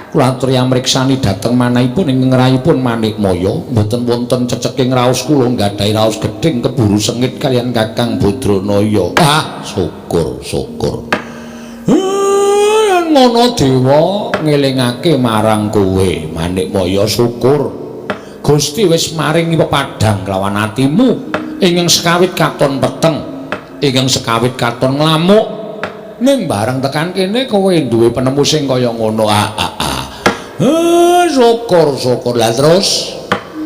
Kula aturi amriksani dhateng manahipun ing ngrayipun Manikmaya, mboten wonten ceceking raos kula nggadahi raos gedhing keburu sengit kaliyan Kakang Badranaya. Ah, syukur syukur. Ngono dewa ngelingake marang kowe Manikmaya, syukur Gusti wis maringi pepadhang kelawan atimu ingkang sekawit katon peteng, ingkang sekawit katon nglamuk, ning bareng tekan kene kowe duwe penemu sing kaya ngono. Syukur syukur. Lah terus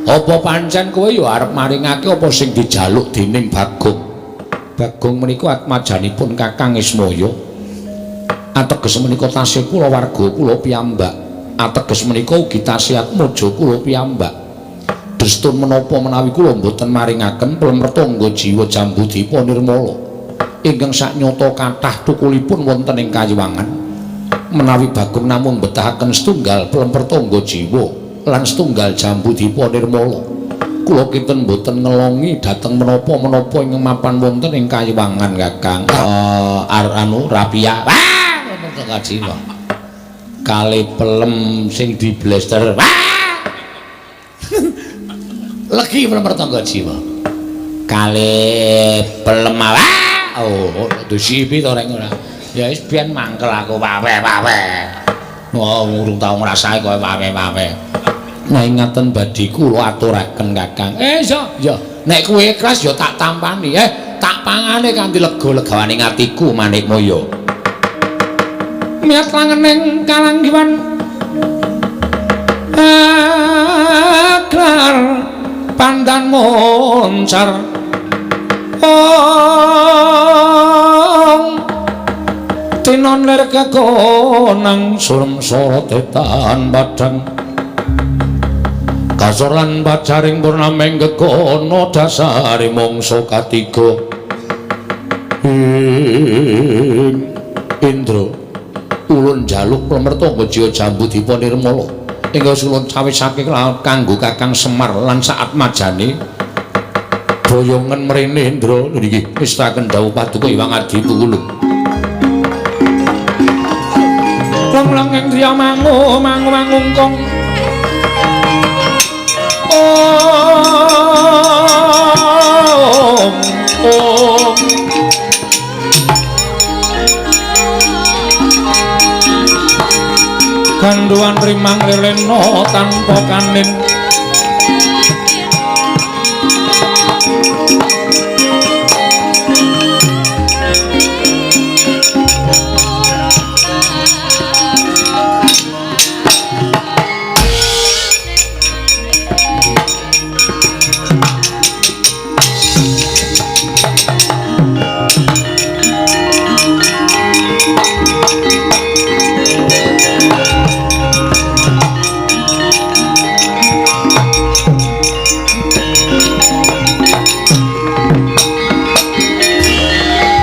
apa pancen kowe ya arep maringake apa sing dijaluk dening Bagong? Bagong menika atmajanipun Kakang Ismaya. Ateges menika tasih kula warga kula piyambak. Ateges menika ugi tasih atmaja kula piyambak. Drestun menapa menawi kula mboten maringaken plemertangga jiwa Jambudipa Nirmala ingkang saknyata kathah tukulipun wonten ing Kayiwangan. Menawi Bagong namung betahaken setunggal plemertangga jiwa lan setunggal Jambudipa Nirmala, kula kinten mboten ngelongi dhateng menapa-menapa ingkang mapan wonten ing Kayiwangan Kakang. Anu rapia. Plemertangga jiwa kali pelem sing diblester. Legi plemertangga jiwa kali pelem. Oh, disipi to reng ora. Ya wis biyen mangkel aku wawe-wawe. Oh, urung tau ngrasake kowe wawe-wawe. Nah, ingaten badhe kula aturaken Kakang. Iya, ya. Nek kowe ikhlas ya tak tampani. Tak pangane kanthi lega-legawane atiku Manikmaya. Miyat langening kalanggiwan aglar pandan moncar. Ong tinon lir kekonang surem sorote tan padhang kasor lan pacaring purnameng gegono dasare mangsa katiga. Ing Indra ulun jaluk plemertangga jiwa Jambudipa Nirmala ingkang ulun cawisake kanggo Kakang Semar lan saatmajane boyongen mrene Indra. Niki mistaken dawuh paduka Hyang Adi Pungulu. Lang-lang ing driya mangu mangu mangungkung. Om om ganduan rimang lelena tanpa kanin.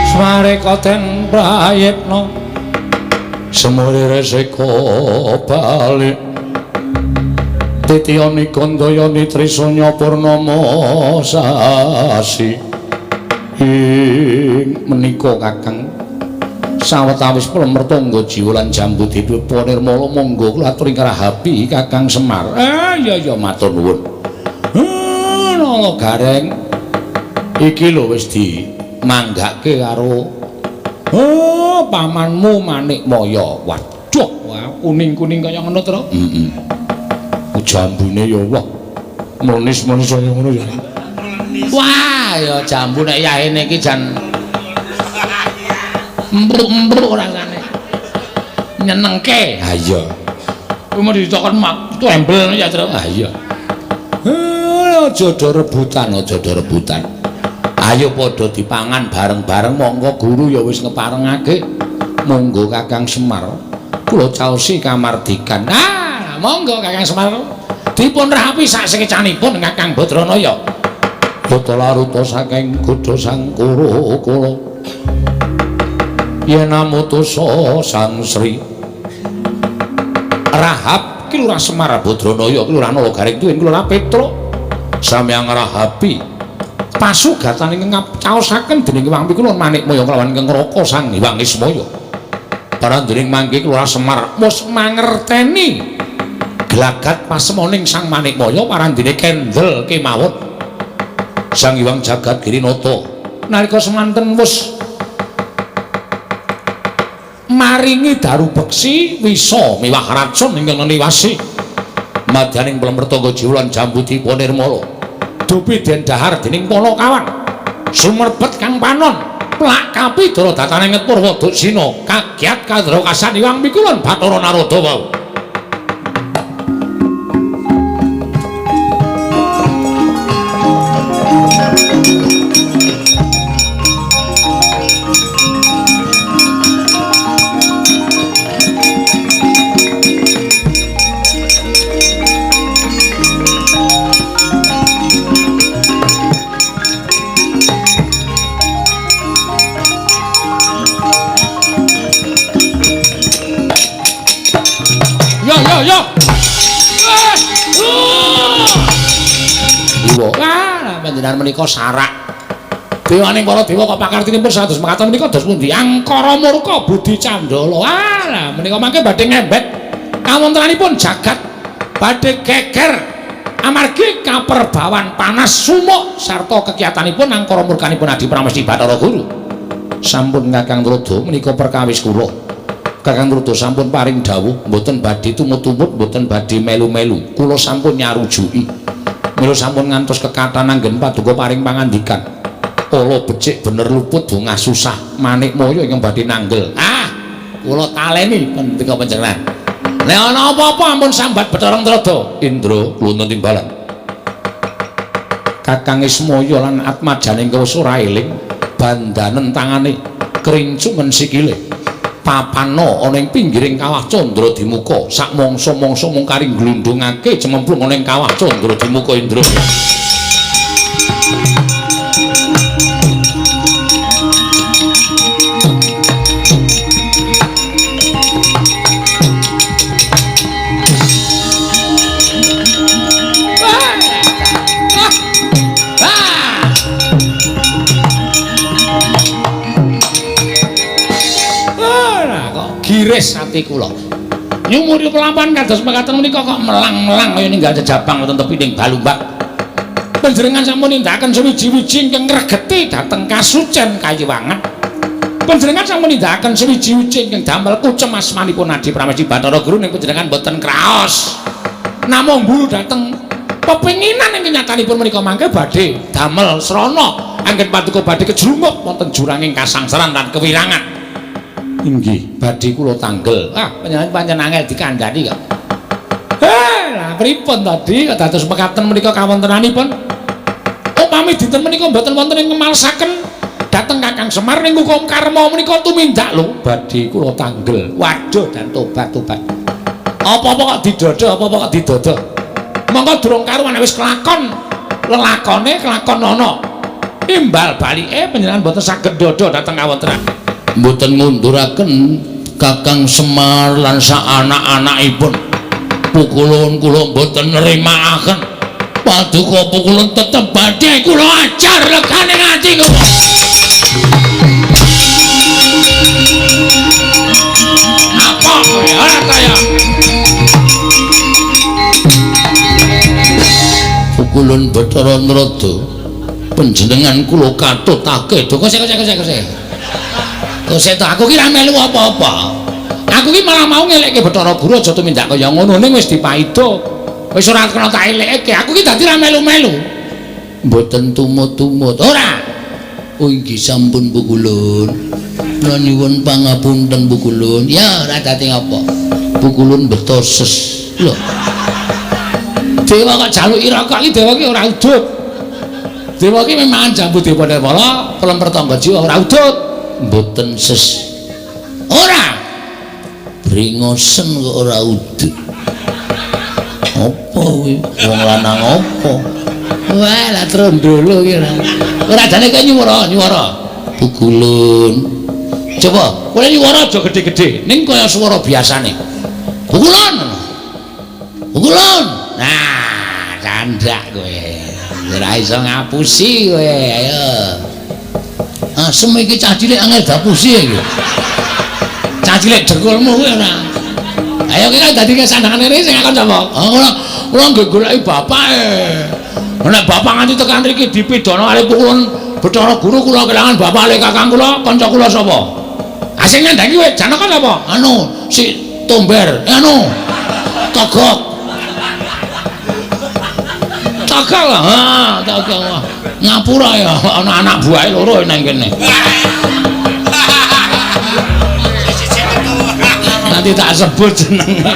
Swareka den prayitna semure reseka bali titiyani gandayani trisanya purnama sasi. Ing menika Kakang sawetawis plemertangga jiwa lan Jambudipa Nirmala monggo kula aturi ngrahapi Kakang Semar. Iya iya matur nuwun. Nala Gareng iki lho wis di manggake karo pamanmu Manikmaya. Waduh, kuning-kuning kaya ngono to. Heeh. Jambune ya wah. Mlenis-mlenis kaya ngono ya. Wah, ya jambu nek yahene iki jan embruk-embruk rasane. Nyenengke. Ha iya. Kuwi mau ditokon mak tembel ya, Tru. Ha iya. Aja do rebutan, aja do rebutan. Ayo padha dipangan bareng-bareng, monggo guru ya wis ngeparengake. Monggo Kakang Semar, kula caosi kamardikan. Ah, monggo Kakang Semar. Dipun rahapi sak sekecanipun Kakang Badranaya. Bata laruta saking godha Sang Kura-kura. Yen amutusa Sang Sri Rahab ki Lurah Semar Badranaya ki Lurah Nalagaring tuwin Lurah Petruk samyang rahapi pasugatan ingkang ngacaosaken dening Hyang Pikulun Manikmaya kelawan ingkang Raka Sang Hyang Ismaya. Parandening mangke Lurah Semar wis mangerteni glagat pasemoning Sang Manikmaya parandene kendel kemawon Sang Hyang Jagat Girinata nalika semanten wis maringi daru beksi wisa miwah racun ingkang neniwasi madyaning plemertangga jiwa lan jambu dipa nirmala dupi den dahar dening para kawan sumerbet kang panon plak kapi dara datane Purwa Duksina kagiat kandra kasan Hyang Pikulun Bathara Narada wau. Panjenengan menika sarak. Dewaning para dewa kok pakartinipun sados mekaten menika dos pundi? Angkara murka budi candala. Ah, menika mangke badhe ngembet kawontenanipun jagat badhe geger amargi kaperbawan panas sumuk sarta kekiyatanipun angkara murkanipun Adi Pramesti Bathara Guru. Sampun Kakang Trada menika perkawis kula. Kakang Trada sampun paring dawuh mboten badhe tumut-tumut, mboten badhe melu-melu. Kula sampun nyarujuki. Mila sampun ngantos kekathahan anggen paduka paring pangandikan. Ala becik bener luput bungah susah Manikmaya ingkang badhe nanggel. Ah, kula taleni pendika panjenengan. Nek ana apa-apa ampun sambat Bathara Trada. Indra kluntun timbalan. Kakang Ismaya lan atmajane wis ora eling, bandanen tangane krincungen sikile. Papana ana ing pinggiring kawah Candra Dimuka, sak mangsa-mangsa mung kari glundhungake cememplung ana ing kawah Candra Dimuka Indra. Giris ati kula. Nyumuri kelampahan kados mekaten menika kok melang-melang kaya ninggal jejabang wonten tepi ning Balumbak. Panjenengan sampun nindakaken suwiji-wiji ingkang ngregeti dhateng kasucen kayiwangan. Panjenengan sampun nindakaken suwiji-wiji ingkang damel kucem asmanipun Adi Pramesti Bathara Guru ning panjenengan boten kraos. Namung mburu dhateng pepinginan ingkang nyatanipun menika mangke badhe damel srana anggen paduka badhe kejrungup wonten juranging kasangsaran lan kewirangan. Inggih, badhe kula tanggel. Ah, panjenengan pancen angel dikandhani kok. Heh, lah pripun tadi kok dados mekaten menika kawontenanipun? Upami dinten menika mboten wonten ing ngemalsaken dhateng Kakang Semar ning hukum karma menika tumindak lho, badhe kula tanggel. Waduh, dan tobat-tobat. Apa-apa kok didodo, apa-apa kok didodo. Monggo durung karuan wis kelakon lelakone kelakon ana. Imbal balike panjenengan mboten saged dodo dhateng kawontenan. Mboten ngunduraken Kakang Semar lan sak anak-anakipun. Pukulun kula mboten nrimakaken. Paduka pukulun tetep badhe kula ajar legane ati kula. Apa kowe ora kaya? Pukulun Bathara Narada panjenengan kula katutake. Kok sik sik sik sik. Kok aku ki ra melu apa-apa. Aku ki malah mau ngelekke Bathara Guru aja tumindak kaya ngono ning wis dipaida. Wis ora kena tak elekke. Aku ki dadi ra melu-melu. Mboten tumut-tumut. Ora. Oh inggih sampun pukulun. Kula nyuwun pangapunten pukulun. Ya ora dadi apa. Pukulun beto ses. Lho. Dewa kok jaluki rokok iki dewa ki ora udut. Dewa ki memang jambu dewa nirmala, pelem pertangga jiwa ora udut. Mboten ses. Ora. Bringosen kok ora udut. Apa Apa kuwi? Wong lanang apa? Wah, lah trondolo iki ora. Ora jane kaya nyuwara, nyuwara. Pukulun. Coba, kowe nyuwara aja gedhe-gedhe, ning kaya swara biasane. Pukulun. Pukulun. Nah, candak kowe. Ora iso ngapusi kowe, ayo. Asem iki cah cilik angel dapusi iki. Cah cilik dengkulmu kuwi ora. Ayo ki kan dadi kesandangane rene sing akon sapa? Oh, kula kula nggih goleki bapake. Nek bapak nganti tekan mriki dipidana kali pukulun Bathara Guru kula kelangan bapak le kakang kula, kanca kula sapa? Ah sing nyandhangi kowe Janaka sapa? Anu, si Tomber, anu. Togok. Togok lah, ha, togok. Ngapura ya ana anak buahe loro nang kene. Nanti tak sebut jenenge.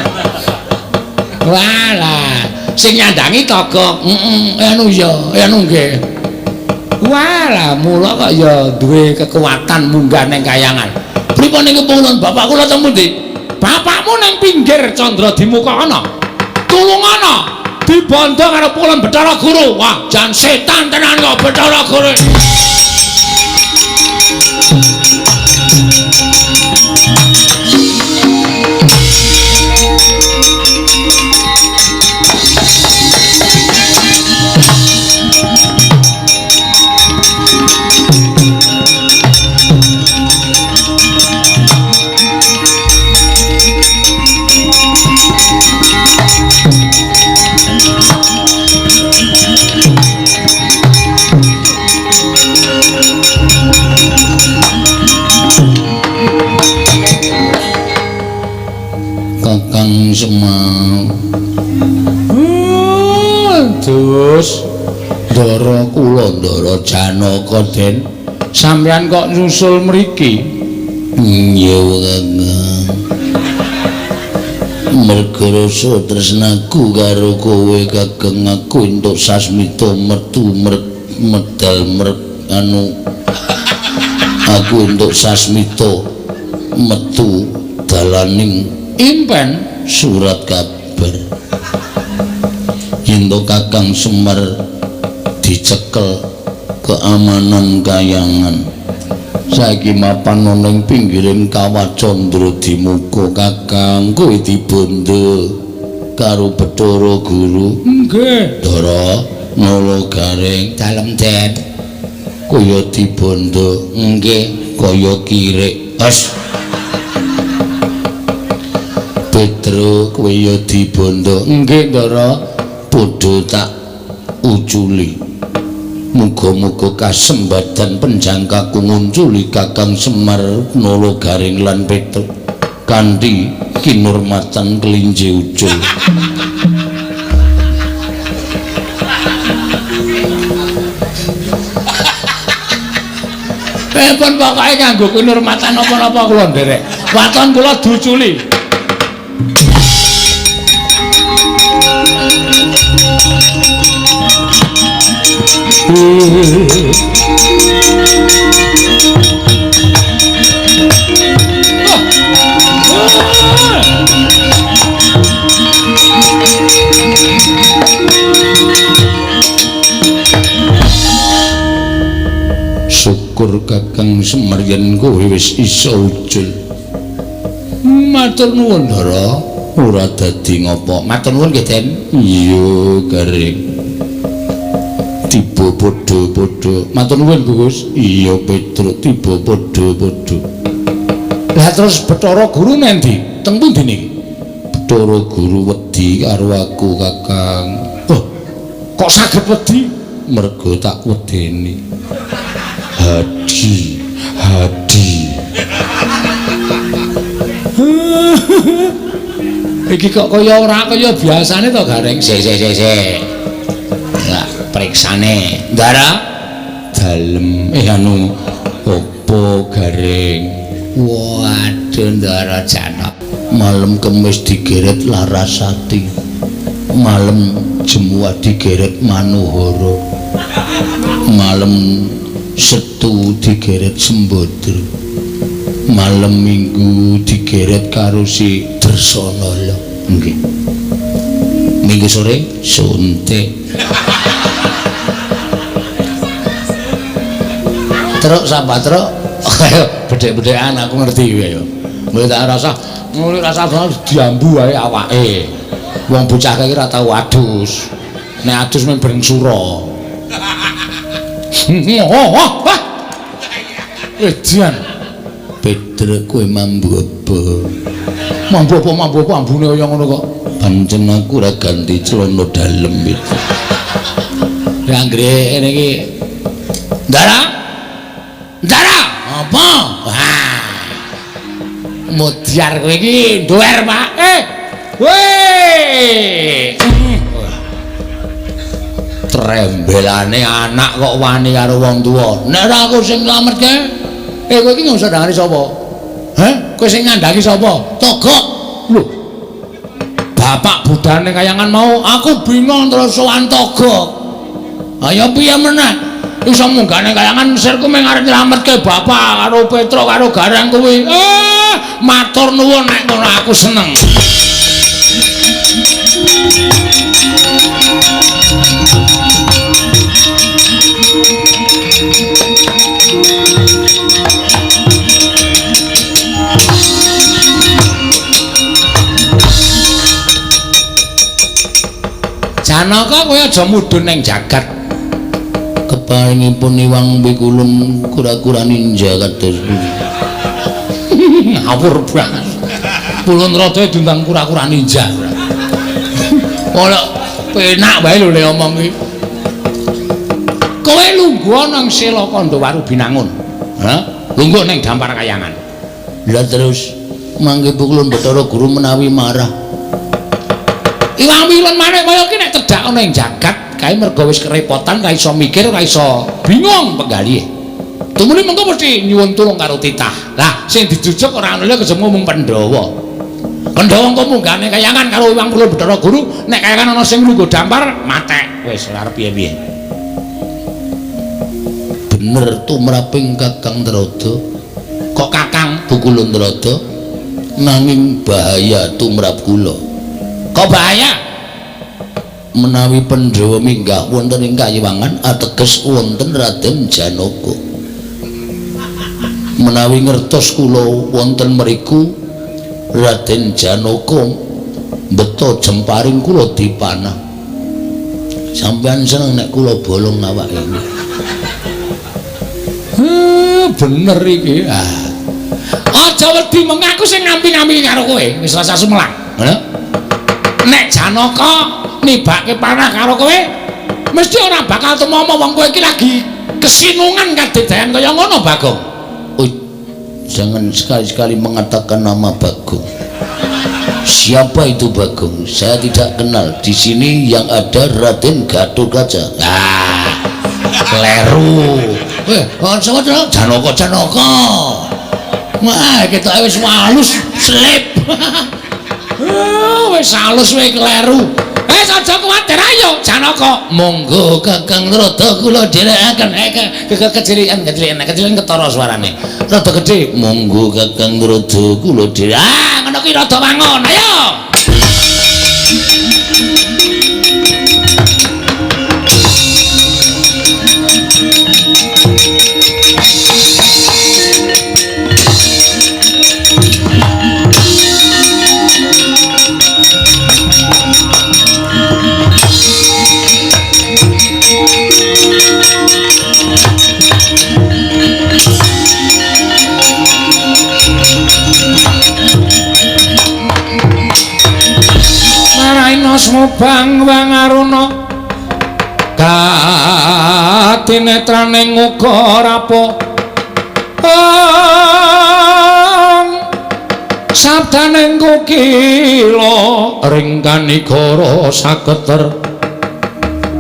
Walah, sing nyandhangi Togok. Heeh, anu ya, anu nggih. Walah, mula kok ya duwe kekuatan munggah nang kayangan. Pripun niku pulun bapak kula teng pundi? Bapakmu nang pinggir Candra Dimuka ana. Tulungana dibondo karo pukulun Bathara Guru. Wah, jan setan tenan kok Bathara Guru. Kakang Semar. Dus Ndara kula Ndara Janaka Den. Sampeyan kok nyusul mriki? Iya Kakang. Merga rasa tresnaku karo kowe Kakang, aku entuk sasmita metu medal anu aku entuk sasmita metu dalaning impen surat kabar yen to Kakang Semar dicekel keamanan kayangan. Saiki mapan ana ing pinggiring Kawah Candra Dimuka Kakang, kowe dibondo karo Bathara Guru. Nggih. Ndara Nala Gareng dalem Den. Kaya dibondo nggih kaya kirik. Hus. Petro kowe ya dibondo. Nggih Ndara, padha tak uculi. Muga-muga kasembadan penjangkaku ngunculi Kakang Semar Nala Gareng lan Petro kanthi kinurmatan kelinci ucul. Pun pokoke nganggo kinurmatan napa-napa kula nderek. Waton kula duculi. Syukur Kakang Semar yen kowe wis iso ucul. Matur nuwun Ndara, ora dadi ngopo. Matur nuwun nggih Den. Iya Gareng. Tiba padha-padha. Matur nuwun Gus. Iya Petruk, tiba padha-padha. Lah terus Bathara Guru nendi? Teng pundi niki? Bathara Guru wedi karo aku Kakang. Oh, kok saged wedi? Mergo tak wedeni. Hadi, hadi. Iki kok kaya ora kaya biasane to Gareng. Sik sik sik sik. Lah priksane. Ndara dalem anu opo Gareng? Waduh Ndara Janaka. Malem Kemis digeret Larasati. Malem Jemuah digeret Manohara. Malem Setu digeret Sembadra. Malem Minggu digeret karo si Dresanala. Nggih. Minggu sore suntik. Truk sapa truk? Ayo bedhek-bedhekan aku ngerti kuwi ayo. Mbok tak rasa ngono rasa diambu wae awake. Wong bocah kae ora tau adus. Nek adus mung breng sura. Edan. Pedrek kowe mambu apa? Mambu apa mambu apa ambune kaya ngono kok. Pancen aku ora ganti celana dalem iki. Lah anggere ngene iki. Ndara. Ndara, apa? Wah. Mudyar kowe iki nduwer, Pak. Weh. Trembelane anak kok wani karo wong tuwa. Nek ora aku sing slametke, kowe iki ngusah dangane sapa? Heh, kowe sing ngandhaki sapa? Togok. Lho. Bapak budane kayangan mau, aku bingung terus sowan Togok. Ayo piye meneh? Iso munggahne kayangan sirku mung arep nyelametke bapak karo Petro karo Gareng kuwi. Matur nuwun nek ngono aku seneng. Janaka kowe aja mudhun ning jagat. Keparingipun Iwang Pikulun kura-kura ninja kados pundi. Ngawur banget. Pulun rada diundang kura-kura ninja. Ora penak wae lho le omong iki. Kowe lungguh nang Sela Kandhawaru Binangun. Hah? Lungguh ning Dampar Kayangan. Lah terus mangke Pukulun Bathara Guru menawi marah. Iwang Pilun manuk kaya iki nek cedhak ana ing jagat kae merga wis kerepotan ra iso mikir ra iso bingung penggalihe. Tumuli mengko mesti nyuwun tulung karo titah. Lah sing dijujuk ora ana liya kejaba mung Pandhawa. Pandhawa engko munggahne kayangan karo Iwang Pilun Bathara Guru, nek kayangan ana sing lungguh dampar matek. Wis ora arep piye-piye. Bener tumraping Kakang Trada. Kok Kakang Pukulun Trada? Nanging bahaya tumrap kula. Kok bahaya? Menawi Pandhawa minggah wonten ing kayiwangan ateges wonten Raden Janaka. Menawi ngertos kula wonten mriku Raden Janaka mbeta jemparing kula dipanah. Sampeyan seneng nek kula bolong awake iki. Bener iki. Ah. Aja wedi mengaku sing ngampi-ngampi karo kowe, wis rasa sumelang. Ngono. Nek Janaka nibake panah karo kowe mesti ora bakal tumama wong kowe iki lagi kesinungan kadedayan kaya ngono Bagong. Oh, jangan sekali-sekali mengatakan nama Bagong. Siapa itu Bagong? Saya tidak kenal. Di sini yang ada Raden Gatotkaca. Ah, kleru. Sapa Janaka Janaka. Wah, ketoke wis halus slip. Wis halus kowe kleru. Aja kuwatir ayo Janaka. Monggo Kakang Trada kula dherekaken. Kecilikan kecilikan kecilikan ketara suarane. Rada gedhe. Monggo Kakang Trada kula dherek. Ah, ngono kuwi rada wangun. Ayo. Smobang wangaruna katinetraning uga rapo sabdaning kukila ring kanigara saketer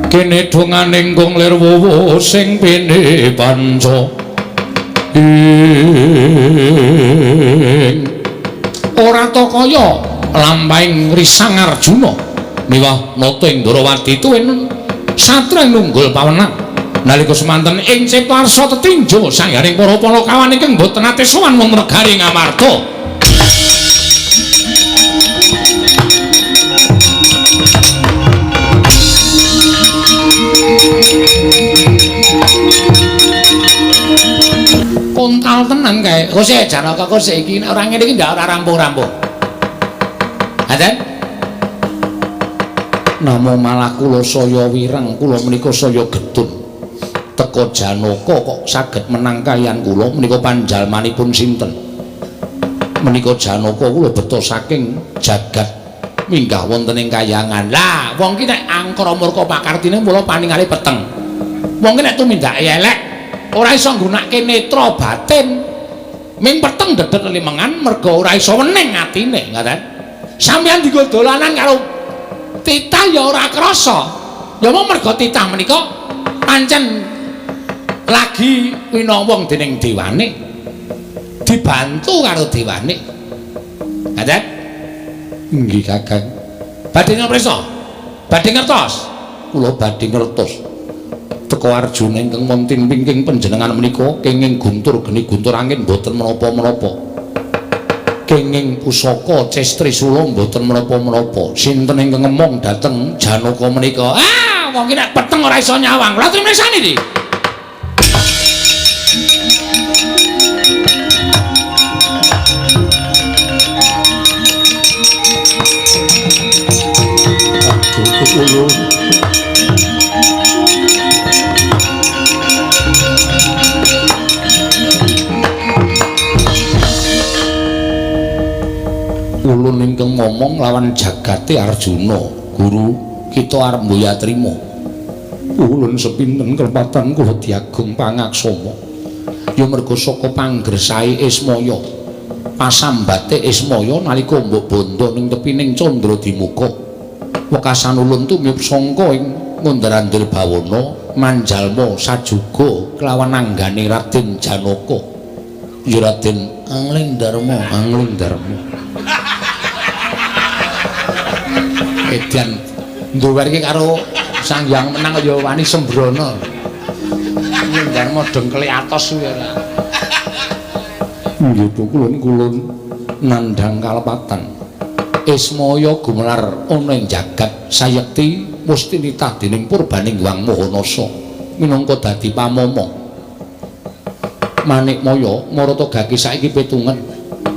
kene donganing kung lir wuwu sing pine panca ing ora ta kaya lampahing Risang Arjuna miwah nata ing Ndrawati tuwin satra nunggul pawenang nalika semanten ing Ciptarsa tetinjo sanggaring para panakawan ingkang boten nate sowan wonten negari Ngamarta. Temenan kae. Kok sik Janaka kok sik iki ora ngene iki ndak ora rampung-rampung. Ngaten? Namung malah kula saya wireng, kula menika saya getun. Teka Janaka kok saged menang kaliyan kula menika panjalmanipun sinten? Menika Janaka kula beto saking jagat minggah wonten ing kayangan. Lah, wong ki nek angkara murka pakartine mula paningale peteng. Wong ki nek tumindake elek ora iso nggunakake netra batin. Ming peteng dedet limengan merga ora iso wening atine, ngaten. Sampeyan dienggo dolanan karo titah ya ora krasa. Ya mung merga titah menika pancen lagi winowong dening dewane. Dibantu karo dewane. Ngaten? Nggih, Kakang. Badhe ngresa? Badhe ngertos? Kula badhe ngertos. Teka Arjuna ingkang wonten wingking panjenengan menika kenging guntur geni guntur angin mboten menapa-menapa. Kenging pusaka Cestrisula mboten menapa-menapa. Sinten ingkang ngemong dhateng Janaka menika? Ah, wong ki nek peteng ora iso nyawang. Lha trimresani iki. Aduh, ulun ingkang ngomong lawan jagate Arjuna, guru kita arep mboya trima. Ulun sepinten kelepatan kula diagung pangaksama. Ya merga saka panggersahe Ismaya. Pasambate Ismaya nalika mbok bondo ning tepining Candradimuka. Wekasan ulun tumiyup sangka ing ngundar-andir bawana manjalma sajuga kelawan anggane Raden Janaka. Ya Raden Angling Darma, Angling Darma. Edan nduwer iki karo Sang Hyang Menang ya wani sembrono. Angling Darma dengkele atos kuwi ora. Nggih, kulun kulun nandhang kalepatan. Ismaya gumelar ana ing jagat sayekti musti nitah dening purbaning Hyang Mahanasa minangka dadi pamama. Manikmaya marata gaki saiki pitungen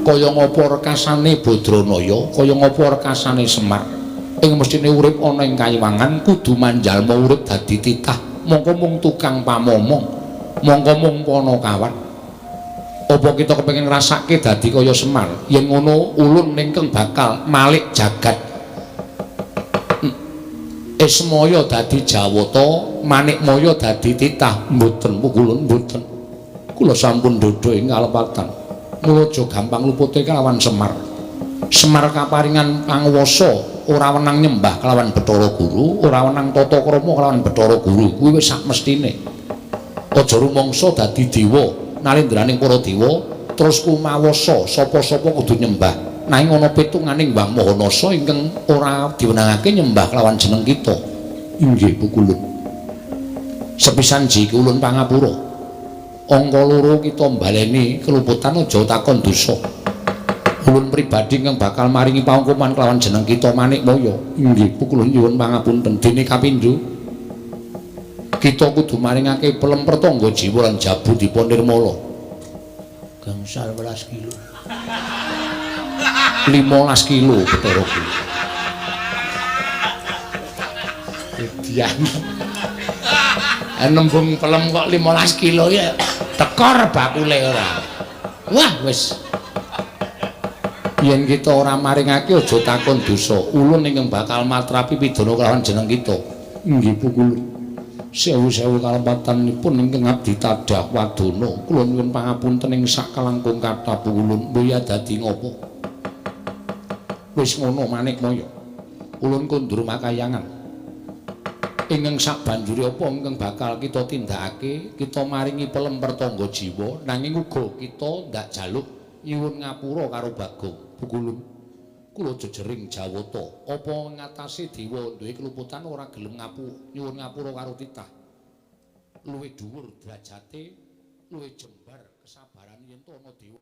kaya ngapa rekasane Badranaya, kaya ngapa rekasane Semar. Ing mestine urip ana ing kayiwangan kudu manjalma urip dadi titah, mongko mung tukang pamama, mongko mung panakawan. Apa kita kepengin ngrasake dadi kaya Semar? Yen ngono ulun ingkang bakal malik jagat. Ismaya dadi Jawata, Manikmaya dadi titah. Mboten ulun mboten. Kula sampun dhodho ing kalepatan. Mula aja gampang lupute kelawan Semar. Semar kaparingan panguwasa ora wenang nyembah kelawan Bathara Guru, ora wenang tata krama kelawan Bathara Guru. Kuwi wis sak mestine. Aja rumangsa dadi dewa. Nalendraning para dewa terus kumawasa sapa-sapa kudu nyembah. Nanging ana pitunganing Hyang Mahanasa ingkang ora diwenangake nyembah kelawan jeneng kita. Inggih pukulun. Sepisan ji ulun pangapura. Angka loro kita mbaleni keluputan aja takon dosa. Ulun pribadi ingkang bakal maringi panghukuman kelawan jeneng kita Manikmaya. Inggih pukulun nyuwun pangapunten. Dene kapindho kita kudu maringake pelem pertangga jiwa lan jabu dipa nirmala. Gangsal 11 kilo. 15 kilo Bathara Guru. Edian. Nembung pelem kok 15 kilo ya tekor bakule ora. Wah wis. Yen kita ora maringake aja takon dosa. Ulun ingkang bakal matrapi pidana kelawan jeneng kita. Inggih pukulun. Sewu-sewu kalepatanipun ingkang abdi tadah wadana. Kula nyuwun pangapunten ing sakalangkung kathah ulun. Mboya dadi ngopo? Wis ngono Manikmaya. Ulun kondur makayangan. Ingkang sabanjure apa ingkang bakal kita tindakake, kita maringi pelem pertangga jiwa, nanging uga kita ndak jaluk nyuwun ngapura karo Bagong. Pukulun. Kula jejering Jawata, apa ngatasi dewa duwe keluputan ora gelem nyuwun ngapura karo titah. Luwih dhuwur derajate, luwih jembar kesabaran yen to ana dewa.